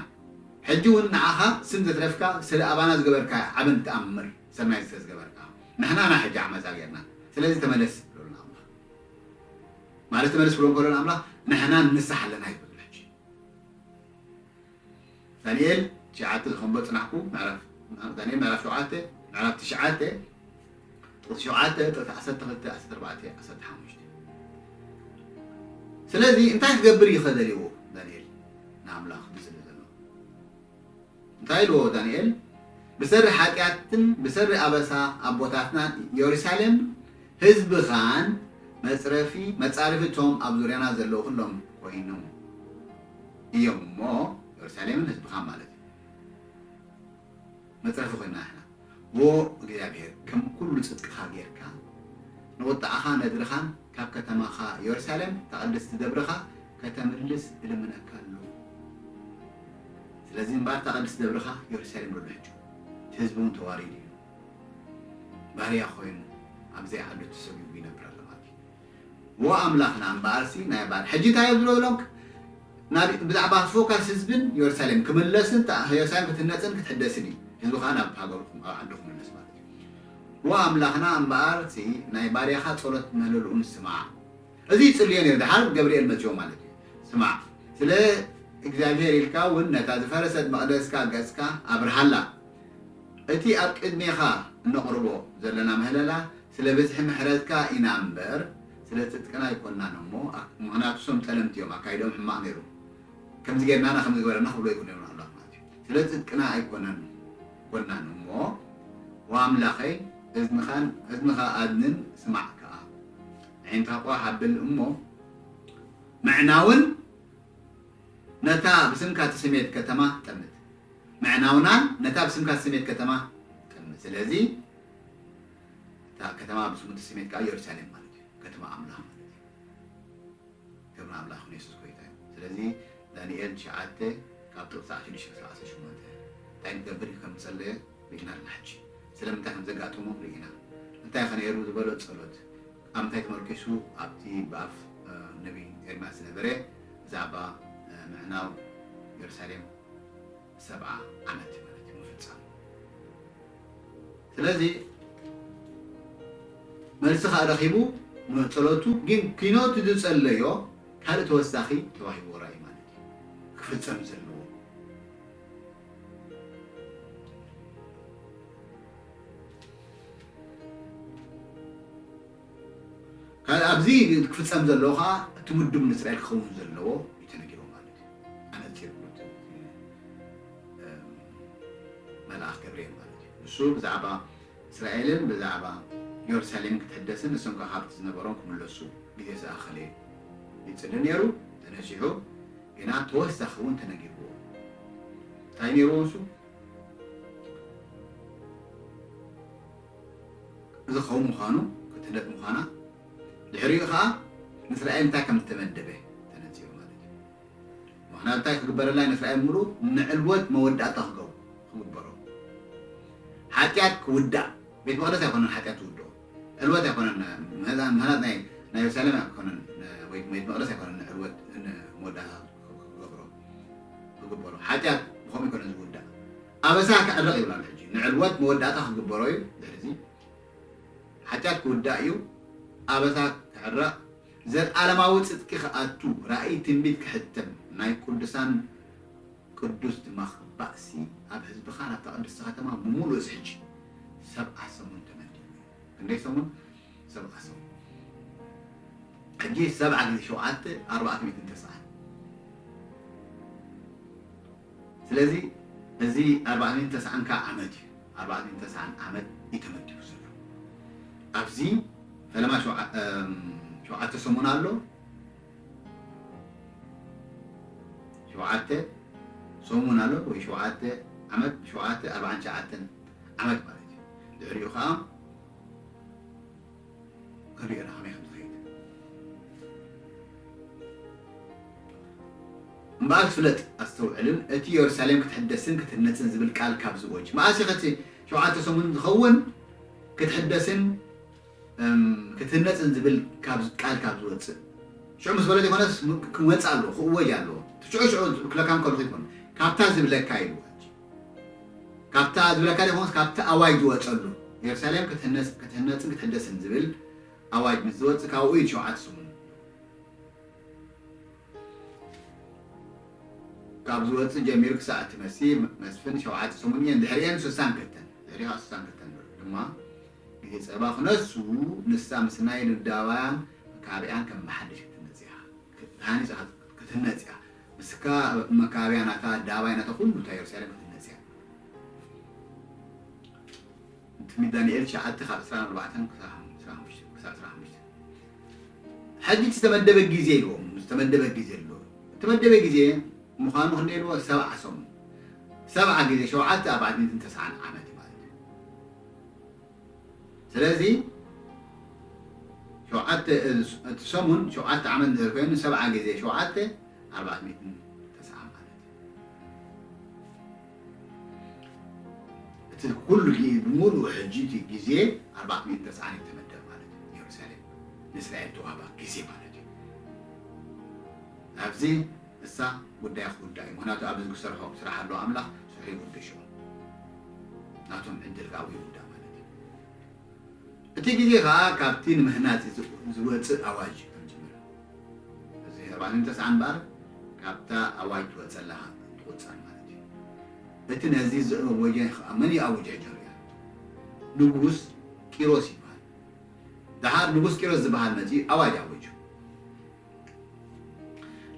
ሕጂ እውን ንዓኻ ስም ዘትረፍካ፣ ስለ ኣባና ዝገበርካ ዓብን ተኣምር ሰናይ ስለ ዝገበርካ፣ ንሕና ኢና ሕጂ ዓመፃ ጌርና። ስለዚ ተመለስ ብሎ ንኣምላኽ። ማለት ተመለስ ብሎ እንከሎ ንኣምላኽ፣ ንሕና ንንሳሕ ኣለና ይብል ሕጂ። ዳንኤል ትሽዓተ ዝኸንበ ጽናሕኩ፣ ምዕራፍ፣ ዳንኤል ምዕራፍ ሸውዓተ፣ ምዕራፍ ትሽዓተ፣ ጥቕሲ ሸውዓተ፣ ጥቕሲ ዓሰርተ ክልተ፣ ዓሰርተ ኣርባዕተ፣ ዓሰርተ ሓሙሽተ። ስለዚ እንታይ ክገብር እዩ ከደልዎ ዳንኤል ንኣምላኽ ዝጽሊ ዘሎ? እንታይ ኢልዎ ዳንኤል? ብሰሪ ሓጢኣትን ብሰሪ ኣበሳ ኣቦታትና የሩሳሌም ህዝብኻን መጽረፊ፣ መጻርፊ እቶም ኣብ ዙርያና ዘለዉ ኩሎም ኮይኖም እዮም እሞ፣ የሩሳሌምን ህዝብኻን ማለት እዩ። መጽረፊ ኮይና ኢሕና። ዎ እግዚኣብሔር፣ ከም ኩሉ ጽድቅኻ ጌርካ፣ ንቁጥዓኻ ነድርኻን ካብ ከተማኻ የሩሳሌም፣ እታ ቅድስቲ ደብርኻ፣ ከተምልስ እልምነካ ኣለኹ። ስለዚ እምበኣር እታ ቅድስቲ ደብርኻ የሩሳሌም በሎ ሕጂ። እቲ ህዝቢ እውን ተዋሪዱ እዩ። ባርያ ኮይኑ ኣብ ዘይዓዱ ተሰጒጉ ይነብር ኣሎ ማለት እዩ። ዎ ኣምላኽና እምበኣርሲ ናይ ባር-፣ ሕጂ እንታይ እዮም ዝብሎ ዘለዉ? ናብ፣ ብዛዕባ ፎካስ ህዝብን የሩሳሌም ክምለስን፣ እታ የሩሳሌም ክትህነጽን ክትሕደስን እዩ። ህዝቢ ኸኣ ናብ ሃገሩ፣ ኣብ ዓዱ ክምለስ ማለት እዩ። ዎ ኣምላኽና እምበኣርሲ ናይ ባርያኻ ጸሎት ምህለልኡን ስማዕ። እዚ ይጽልዮ ነይሩ፣ ድሓር ገብርኤል መጺኦ ማለት እዩ። ስማዕ፣ ስለ እግዚኣብሔር ኢልካ እውን ነታ ዝፈረሰት መቕደስካ ገጽካ ኣብርሃላ። እቲ ኣብ ቅድሜኻ እነቕርቦ ዘለና ምህለላ፣ ስለ ብዝሒ ምሕረትካ ኢና እምበር፣ ስለ ጽድቅና ኣይኮንናን እሞ፣ ኣ-፣ ምኽንያቱ እሶም ጸለምቲ እዮም፣ ኣካይድኦም ሕማቕ ነይሩ። ከምዚ ጌርናና፣ ከምዚ ግበረና ክብሎ ኣይኮነን ኣምላኽ ማለት እዩ። ስለ ጽድቅና ኣይኮነን ኮንናን እሞ፣ ወኣምላኸይ፣ እዝንኻን፣ እዝንኻ ኣድንን ስማዕ ከኣ። ኣዒንትኻ ቋሕ ኣብል እሞ፣ ምዕናውን ነታ ብስምካ እተሰምየት ከተማ ጠምት። ምዕናውናን ነታ ብስምካ እተሰምየት ከተማ ጠምት። ስለዚ፣ እታ ከተማ ብስሙ እተሰምየት ከኣ የሩሳሌም ማለት እዩ። ከተማ ኣምላኽ ማለት እዩ። ክብሪ ኣምላኽ ንየሱስ ጎይታ እዩ። ስለዚ፣ ዳንኤል ትሽዓተ ካብ ጥቕሲ ዓሰርተ ሽዱሽተ ክሳብ ዓሰርተ ሸሞንተ እንታይ ንገብር ከም ዝጸለየ ርኢና ኣለና። ሕጂ ስለምንታይ ከም ዘጋጠሞ ርኢና። እንታይ ከ ነይሩ ዝበሎ ጸሎት? ኣብ ምንታይ ተመርኪሱ? ኣብቲ ብኣፍ፣ እ፣ ነቢይ ኤርምያስ ዝነበረ ብዛዕባ፣ እ፣ ምዕናው የሩሳሌም ሰብዓ ዓመት ማለት እዩ ምፍጻም። ስለዚ መልሲ ከኣ ረኺቡ ንጸሎቱ፣ ግን ኪኖት ዝጸለዮ ካልእ ተወሳኺ ተዋሂብዎ ራእይ ማለት እዩ ክፍጸም ዘለዎ። ካልእ ኣብዚ ክፍጸም ዘለዎ ከኣ እቲ ውድብ ንእስራኤል ክኸውን ዘለዎ እዩ ተነጊርዎ ማለት እዩ። ኣነጺሩ እቲ፣ እም፣ መልኣኽ ገብርኤል ማለት እዩ። ንሱ ብዛዕባ እስራኤልን ብዛዕባ የሩሳሌም ክትሕደስን ንሶም ከኣ ካብቲ ዝነበሮም ክምለሱ ግዜ ዝኣኸለ እዩ ይጽሊ ነይሩ። ተነሲሑ ግና ተወሳኺ እውን ተነጊርዎ። እንታይ ነይርዎ ንሱ? እዚ ክኸውን ምዃኑ፣ ክትህነጽ ምዃና፣ ድሕሪኡ ኸኣ ንእስራኤል እንታይ ከም ዝተመደበ ተነጺሩ ማለት እዩ። ምኽንያቱ እንታይ ክግበረላ ንእስራኤል ምሉእ ንዕልወት መወዳእታ ክገቡ-፣ ክግበሮ። ሓጢኣት ክውዳእ፣ ቤት መቕደስ ኣይኮነን ሓጢኣት ዝውድኦ። ዕልወት ኣይኮነን፣ ምህና-፣ ምህናጽ ናይ፣ ናይ የሩሳሌም ኣይኮነን፣ ወይ ቤት መቕደስ ኣይኮነን ንዕልወት ን-፣ መወዳእታ ክገብሮ፣ ክግበሮ። ሓጢኣት ብኸምኡ ኣይኮነን ዝውዳእ። ኣበሳ ክዕረቕ ይብል ኣሎ ሕጂ። ንዕልወት መወዳእታ ክግበሮ እዩ። ድሕሪዚ ሓጢኣት ክውዳእ እዩ። ኣበሳ ክዕረቕ፣ ዘለኣለማዊ ጽድቂ ክኣቱ፣ ራእይ ትንቢት ክሕተም፣ ናይ ቅዱሳን ቅዱስ ድማ ክባእሲ ኣብ ህዝብኻ ናብታ ቅድስቲ ከተማ ብምሉእ እዚ ሕጂ ሰብዓ ሰሙን ተመዲቡ እዩ። ክንደይ ሰሙን? ሰብዓ ሰሙን። ሕጂ ሰብዓ ግዜ ሸውዓተ ኣርባዕተ ሚእትን ተስዓን። ስለዚ እዚ ኣርባዕተ ሚእትን ተስዓን ከኣ ዓመት እዩ። ኣርባዕተ ሚእትን ተስዓን ዓመት እዩ ተመዲቡ ዘሎ። ኣብዚ ፈለማ ሸውዓ-፣ እም፣ ሸውዓተ ሰሙን ኣሎ። ሸውዓተ ሰሙን ኣሎ ወይ ሸውዓተ ዓመት፣ ሸውዓተ ኣርባዓን ትሽዓተን ዓመት ማለት እዩ። ድሕሪኡ ከኣ ክንሪኦ ኢና ከመይ ከም ዝኸይድ። እምበኣር ፍለጥ፣ ኣስተውዕልን፣ እቲ የሩሳሌም ክትሕደስን ክትህነጽን ዝብል ቃል ካብ ዝወጅ። መኣስ ኢኸ እቲ ሸውዓተ ሰሙን ዝኸውን ክትሕደስን፣ እም፣ ክትህነጽን ዝብል ካብ፣ ቃል ካብ ዝወጽእ? ሽዑ ምስ በለ ዘይኮነስ ክመጽእ ኣለዎ፣ ክእወጅ ኣለዎ። ሽዑ ሽዑ ክለካ እንከሎ ይኮን ካብታ ዝብለካ ኢሉ፣ ካብታ ዝብለካ ዘይኮነስ ካብቲ ኣዋጅ ዝወጸሉ፣ ኢየሩሳሌም ክትህነጽ ክትህነጽን ክትሕደስን ዝብል ኣዋጅ ምስ ዝወጽእ ካብኡ እዩ ሸውዓተ ሰሙን። ካብ ዝወጽእ ጀሚሩ ክሳዕ እቲ መሲ መስፍን ሸውዓተ ሰሙን እየን፣ ድሕሪአን ስሳን ክልተን፣ ድሕሪኡ ስሳን ክልተን ድማ ግዜ ጸባ ክነሱ፣ ንሳ ምስ ናይ ዳባያን መካብያን ከም ብሓድሽ ክትህነጽ እያ። ክትሃኒጻ ክትህነጽ እያ። ምስካ መካብያ ናታ፣ ዳባይ ናታ፣ ኩሉ እታ ኢየሩሳሌም ክትህነጽ እያ። ትንቢት ዳንኤል ትሽዓተ ካብ ዕስራን ኣርባዕተን ክሳብ ዕስራን ሓሙሽተን፣ ክሳብ ዕስራን ሓሙሽተን። ሕጂ ዝተመደበ ግዜ ኢልዎም፣ ዝተመደበ ግዜ ኣሎ። ዝተመደበ ግዜ ምዃኑ ክንደይ ኢልዎ? ሰብዓ ሰሙን። ሰብዓ ግዜ ሸውዓተ ኣርባዕተ ሚእትን ተስዓን ዓመት ማለት እዩ። ስለዚ ሸውዓተ፣ እቲ ሰሙን ሸውዓተ ዓመት እንድሕር ኮይኑ፣ ሰብዓ ግዜ ሸውዓተ ኣርባዕተ ሚእትን ተስዓን ማለት እዩ። እቲ ኩሉ ግዜ፣ ብምሉኡ ሕጂ እቲ ግዜ ኣርባዕተ ሚእትን ተስዓን እዩ ተመደብ ማለት እዩ። ኢየሩሳሌም ንእስራኤል ተዋህባ ግዜ ማለት እዩ። ኣብዚ እሳ ጉዳይ ክውዳእ እዩ። ምኽንያቱ ኣብዚ ዝሰርሖ ስራሕ ኣሎ ኣምላኽ፣ ስርሑ ይውድእ ሽዑ። ናቶም ዕድል ካብኡ ይውዳእ ማለት እዩ። እቲ ግዜ ኸኣ ካብቲ ንምህናጽ ዝ-፣ ዝወጽእ ኣዋጅ እዩ ከም ዝምረ። እዚ ኣርባዕተ ሚእትን ተስዓን እምበኣር ካብታ ኣዋጅ ትወጸላ ትቑጸር ማለት እዩ። እቲ ነዚ ዘወጀ ኸኣ መን እዩ ኣወጀ? ጀርያ ንጉስ ቂሮስ ይበሃል። ደሓር ንጉስ ቂሮስ ዝበሃል መጺኡ ኣዋጅ ኣወጁ።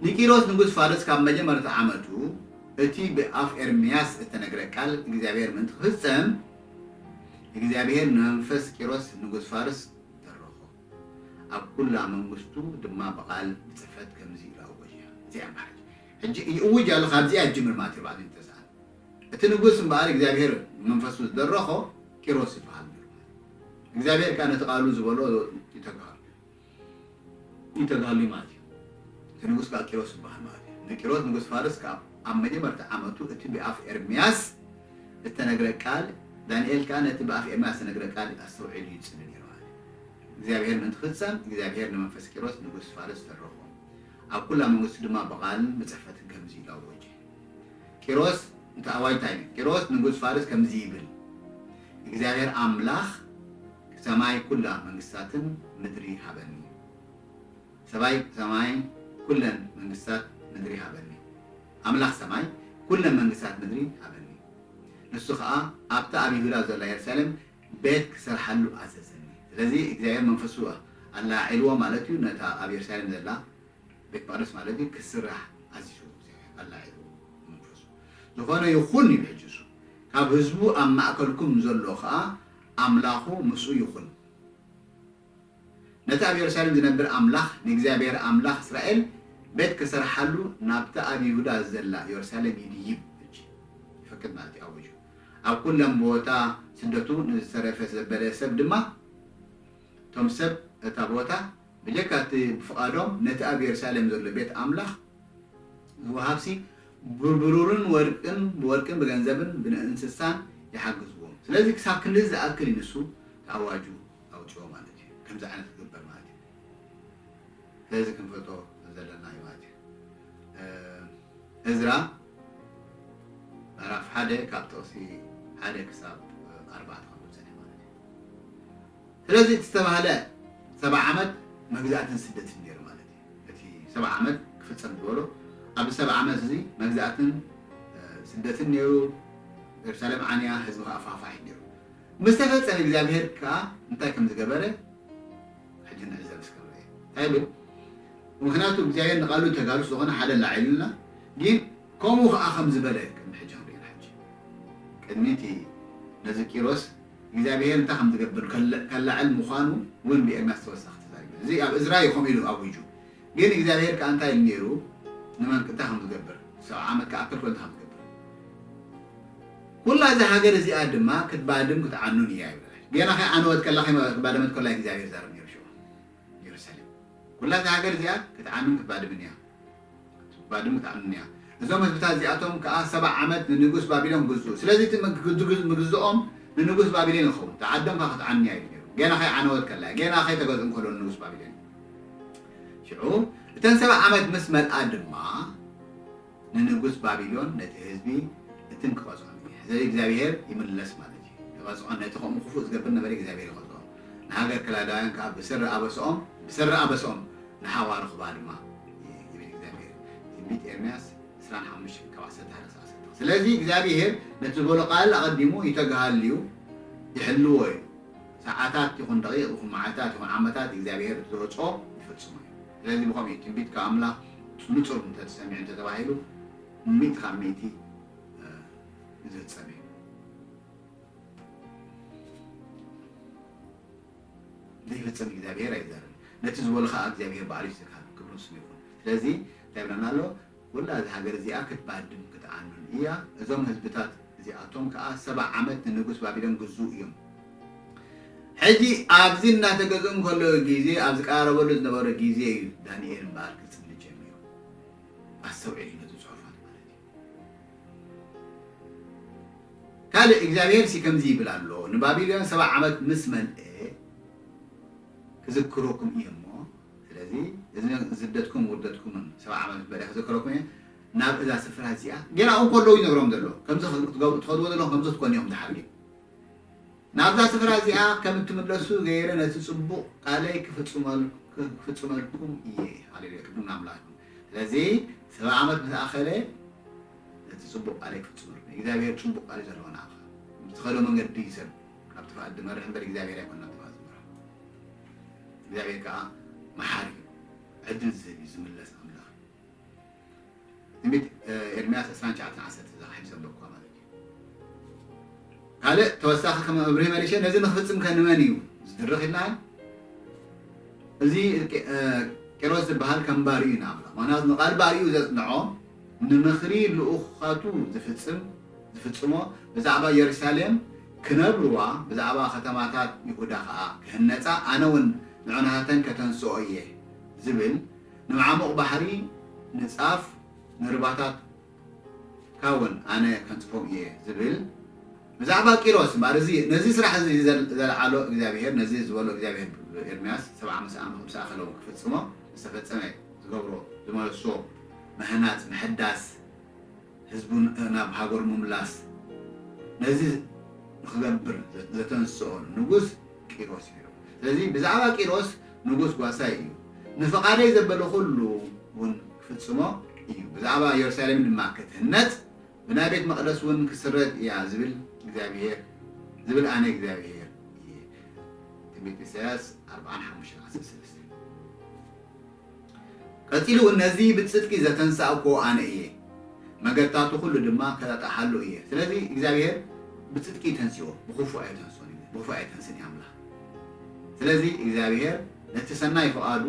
ንቂሮስ ንጉስ ፋርስ ካብ መጀመርታ ዓመቱ እቲ ብኣፍ ኤርምያስ እተነግረ ቃል እግዚኣብሔር ምእንቲ ክፍጸም፣ እግዚኣብሔር ንመንፈስ ቂሮስ ንጉስ ፋርስ ደረኾ። ኣብ ኩላ መንግስቱ ድማ ብቓል ብጽሕፈት ከምዚ ኢሉ ኣወጀ። እዚኣ እምበኣር ሕጂ ይእውጅ ኣሎ። ካብዚኣ ይጅምር ማለት እዩ። ኣርባዕተ ሚእትን ተስዓን እቲ ንጉስ እምበኣር እግዚኣብሔር መንፈሱ ዝደረኾ ቂሮስ ይበሃል ነይሩ። እግዚኣብሔር ከኣ ነቲ ቃሉ ዝበሎ ይተግሃሉ፣ ይተግሃሉ ማለት እዩ። እቲ ንጉስ ከኣ ቂሮስ ይበሃል ማለት እዩ። ንቂሮስ ንጉስ ፋርስ ከኣ ኣብ መጀመርታ ዓመቱ እቲ ብኣፍ ኤርምያስ እተነግረ ቃል፣ ዳንኤል ከኣ ነቲ ብኣፍ ኤርምያስ ዝተነግረ ቃል ኣስተውዒሉ ይጽሊ ነይሩ ማለት እዩ። እግዚኣብሔር ምእንቲ ክፍጸም፣ እግዚኣብሔር ንመንፈስ ቂሮስ ንጉስ ፋርስ ተረኾ። ኣብ ኩላ መንግስቱ ድማ ብቓልን ብጽሕፈትን ከምዚ ኢሉ ኣወጀ። ቂሮስ፣ እቲ ኣዋጅ እንታይ እዩ? ቂሮስ ንጉስ ፋርስ ከምዚ ይብል፣ እግዚኣብሔር ኣምላኽ ሰማይ ኩላ መንግስታትን ምድሪ ሃበኒ። ሰማይ፣ ሰማይ ኩለን መንግስታት ምድሪ ሃበኒ። ኣምላኽ ሰማይ ኩለን መንግስታት ምድሪ ሃበኒ። ንሱ ኸኣ ኣብታ ኣብ ይሁዳ ዘላ የሩሳሌም ቤት ክሰርሓሉ ኣዘዘኒ። ስለዚ እግዚኣብሔር መንፈሱ ኣላዒልዎ ማለት እዩ፣ ነታ ኣብ የሩሳሌም ዘላ ቤት መቕደስ ማለት እዩ፣ ክስራሕ ኣዚዙ እግዚኣብሔር ኣላዒልዎ መንፈሱ። ዝኾነ ይኹን ይብል ሕጂ እሱ። ካብ ህዝቡ ኣብ ማእከልኩም ዘሎ ኸኣ ኣምላኹ ምስኡ ይኹን። ነቲ ኣብ የሩሳሌም ዝነብር ኣምላኽ፣ ንእግዚኣብሔር ኣምላኽ እስራኤል ቤት ክሰርሓሉ ናብቲ ኣብ ይሁዳ ዘላ የሩሳሌም ይድይብ። ሕጂ ይፈቅድ ማለት እዩ ኣወጁ። ኣብ ኩለን ቦታ ስደቱ ንዝተረፈ ዘበለ ሰብ ድማ፣ እቶም ሰብ እታ ቦታ ብጀካ እቲ ብፍቓዶም ነቲ ኣብ የሩሳሌም ዘሎ ቤት ኣምላኽ ዝወሃብሲ ብብሩርን ወርቅን፣ ብወርቅን ብገንዘብን ብእንስሳን ይሓግዝዎም። ስለዚ ክሳብ ክንድዚ ዝኣክል እዩ ንሱ ተኣዋጁ ኣውፅኦ ማለት እዩ። ከምዚ ዓይነት ክግበር ማለት እዩ። ስለዚ ክንፈልጦ ዘለና እዩ ማለት እዩ። እ፣ እዝራ ምዕራፍ ሓደ ካብ ጥቕሲ ሓደ ክሳብ ኣርባዕተ ከንብብ ጸኒሐ ማለት እዩ። ስለዚ እቲ ዝተባህለ ሰብዓ ዓመት መግዛእትን ስደትን ነይሩ ማለት እዩ። እቲ ሰብዓ ዓመት ክፍጸም ዝበሎ ኣብዚ ሰብዓ ዓመት እዚ መግዛእትን፣ እ፣ ስደትን ነይሩ። የሩሳሌም ዓንያ፣ ህዝቢ ኸዓ ፋሕፋሒት ነይሩ። ምስ ተፈጸመ እግዚኣብሔር ከኣ እንታይ ከም ዝገበረ ሕጂ ንዕዘብ እስከ ንርአ። እንታይ ይብል? ምኽንያቱ እግዚኣብሔር ንቓሉ ተጋሩ ዝኾነ ሓደ ኣላዒሉና፣ ግን ከምኡ ኸዓ ከም ዝበለ ቅድሚ ሕጂ ክንርኢ ኢና። ሕጂ ቅድሚ እቲ ነዚ ቂሮስ እግዚኣብሔር እንታይ ከም ዝገብር ከለ-፣ ከላዕል ምዃኑ እውን ብኤርምያስ ተወሳኺ ተዛሪቡ። እዚ ኣብ እዝራ እዩ ከምኡ ኢሉ ኣዊጁ። ግን እግዚኣብሔር ከኣ እንታይ ኢሉ ነይሩ? ንመን እንታይ ከም ዝገብር፣ ሰብዓ ዓመት ክኣክል ከሎ እንታይ ከም ዝገብር። ኩላ እዛ ሃገር እዚኣ ድማ ክትባድም ክትዓኑን እያ ይብለና። ገና ከይዓነወት ከላ፣ ከይባደመት ከላ እግዚኣብሔር ዛረብ ነይሩ ሽዑ። የሩሳሌም። ኩላ እዛ ሃገር እዚኣ ክትዓኑን ክትባድምን እያ። ክትባድም ክትዓኑን እያ። እዞም ህዝብታት እዚኣቶም ከኣ ሰብዓ ዓመት ንንጉስ ባቢሎን ግዝኡ። ስለዚ እቲ ምግዝ-፣ ምግዝኦም ንንጉስ ባቢሎን ይኸውን። እታ ዓዶም ከኣ ክትዓኑ እያ ኢሉ ነይሩ። ገና ከይዓነወት ከላ፣ ገና ከይተገዝኡ እንከሎ ንንጉስ ባቢሎን። ሽዑ እተን ሰብዓ ዓመት ምስ መልኣ ድማ ንንጉስ ባቢሎን ነቲ ህዝቢ እትም ክቐጽዖም እዩ። ስለዚ እግዚኣብሔር ይምለስ ማለት እዩ። ክቐጽዖን ነቲ ከምኡ ክፉእ ዝገብር ነበረ እግዚኣብሔር ይቐጽዖ። ንሃገር ከላዳውያን ከዓ ብስሪ ኣበስኦም ብስሪ ኣበስኦም ንሓዋ ርኽባ ድማ ይብል እግዚኣብሔር። ትንቢት ኤርምያስ ዕስራን ሓሙሽተን ካብ ዓሰርተ ሓደ ክሳብ ዓሰርተ ክልተ። ስለዚ እግዚኣብሔር ነቲ ዝበሎ ቃል ኣቐዲሙ ይተግሃሉ እዩ፣ ይሕልዎ እዩ። ሰዓታት ይኹን ደቂቕ ይኹን መዓልታት ይኹን ዓመታት እግዚኣብሔር እቲ ዝወፅኦ ይፍፅሞ እዩ። ስለዚ ብኸምኡ እዩ ትንቢት ካብ ኣምላኽ ንፁር እንተተሰሚዑ እንተተባሂሉ ሚእቲ ካብ ሚእቲ ዝፍፀም እዩ። ዘይፍፀም እግዚኣብሔር ኣይዛረብን። ነቲ ዝበሎ ከዓ እግዚኣብሔር ባዕሉ እዩ ዝካል ክብሩ ስሙ ይኹን። ስለዚ እንታይ ብለና ኣሎ? ኩላ እዛ ሃገር እዚኣ ክትባድም ክትዓኑን እያ። እዞም ህዝብታት እዚኣቶም ከዓ ሰባ ዓመት ንንጉስ ባቢሎን ግዙእ እዮም። ሕጂ ኣብዚ እናተገዝኡ እንከለዉ ግዜ ኣብ ዝቀራረበሉ ዝነበረ ግዜ እዩ ዳንኤል እምበኣር ክጽሊ ጀሚሩ። ኣስተውዒሉ ነዚ ጽሑፋት ማለት እዩ። ካልእ እግዚኣብሔር ሲ ከምዚ ይብል ኣሎ፣ ንባቢሎን ሰባ ዓመት ምስ መልአ ክዝክረኩም እየ እሞ፣ ስለዚ እዚ ስደትኩም ውርደትኩምን ሰባ ዓመት ምስ መልአ ክዝክረኩም እየ፣ ናብ እዛ ስፍራ እዚኣ ገና ኣብኡ ከለዉ ይነግሮም ዘሎ ከምዚ ክትገብ- ትኸድዎ ዘለኹም ከምዚ ክትኮኑ እዮም ዝሓርግ ናብዛ ስፍራ እዚኣ ከም እትምለሱ ገይረ ነቲ ጽቡቕ ቃለይ ክፍጽመል- ክፍጽመልኩም እየ። ሃሌሉያ ክብሪ ንኣምላኽ ይኹን። ስለዚ ሰባ ዓመት ምስ ኣኸለ ነቲ ጽቡቕ ቃለይ ክፍጽመልኩም እየ። እግዚኣብሔር ጽቡቕ ቃል እዩ ዘለዎ ንዓኻ። ብትኸዶ መንገዲ እዩ ሰብ ናብ ጥፍኣት ዝመርሕ እምበር እግዚኣብሔር ኣይኮን ናብ ጥፍኣት ዝመርሖ። እግዚኣብሔር ከዓ መሓሪ እዩ። ዕድል ዝህብ እዩ ዝምለስ ኣምላኽ እዩ። ትንቢት ኤርምያስ ዕስራን ትሽዓተን ዓሰርተ እዛ ሒብ ዘንበብኳ ማለት እዩ። ካልእ ተወሳኺ ከም መብርሂ መሊሸ ነዚ ንክፍጽም ከ ንመን እዩ ዝድርኽ ኢልና እዚ ቂሮስ ዝበሃል ከም ባሪኡ ኢና ኣምላኽ ምክንያቱ ንቃል ባሪኡ ዘጽንዖ ንምኽሪ ልኡኻቱ ዝፍጽም ዝፍጽሞ ብዛዕባ የሩሳሌም ክነብርዋ ብዛዕባ ከተማታት ይሁዳ ኸኣ ክህነጻ ኣነ እውን ንዑናታተን ከተንስኦ እየ ዝብል ንመዓሙቕ ባሕሪ ንጻፍ ንርባታት ካውን ኣነ ከንጽፎም እየ ዝብል ብዛዕባ ቂሮስ እምበኣር እዚ ነዚ ስራሕ እዚ ዘልዓሎ እግዚኣብሄር ነዚ ዝበሎ እግዚኣብሄር ኤርምያስ ሰብዓ ምስ ኣመ ክምስኣ ከለዉ ክፍጽሞ ዝተፈጸመ ዝገብሮ ዝመለሶ ምህናጽ ምሕዳስ ህዝቡ ናብ ሃገሩ ምምላስ ነዚ ንክገብር ዘተንስኦ ንጉስ ቂሮስ እዩ። ስለዚ ብዛዕባ ቂሮስ ንጉስ ጓሳይ እዩ፣ ንፍቓደይ ዘበለ ኩሉ እውን ክፍጽሞ እዩ። ብዛዕባ የሩሳሌም ድማ ክትህነጽ ብናይ ቤት መቕደስ እውን ክስረድ እያ ዝብል እግዚኣብሔር ዝብል ኣነ እግዚኣብሔር እየ። ትንቢት ኢሳያስ ኣርብዓን ሓሙሽተን ዓሰርተ ሰለስተ። ቀጺሉ እውን ነዚ ብጽድቂ ዘተንሳእኮ ኣነ እየ፣ መገድታቱ ኩሉ ድማ ከጣጥሓሉ እየ። ስለዚ እግዚኣብሔር ብጽድቂ ተንስኦ፣ ብኽፉእ ኣይተንስኦን እዩ፣ ብኽፉእ ኣይተንስን እዩ ኣምላኽ። ስለዚ እግዚኣብሔር ነቲ ሰናይ ፍቓዱ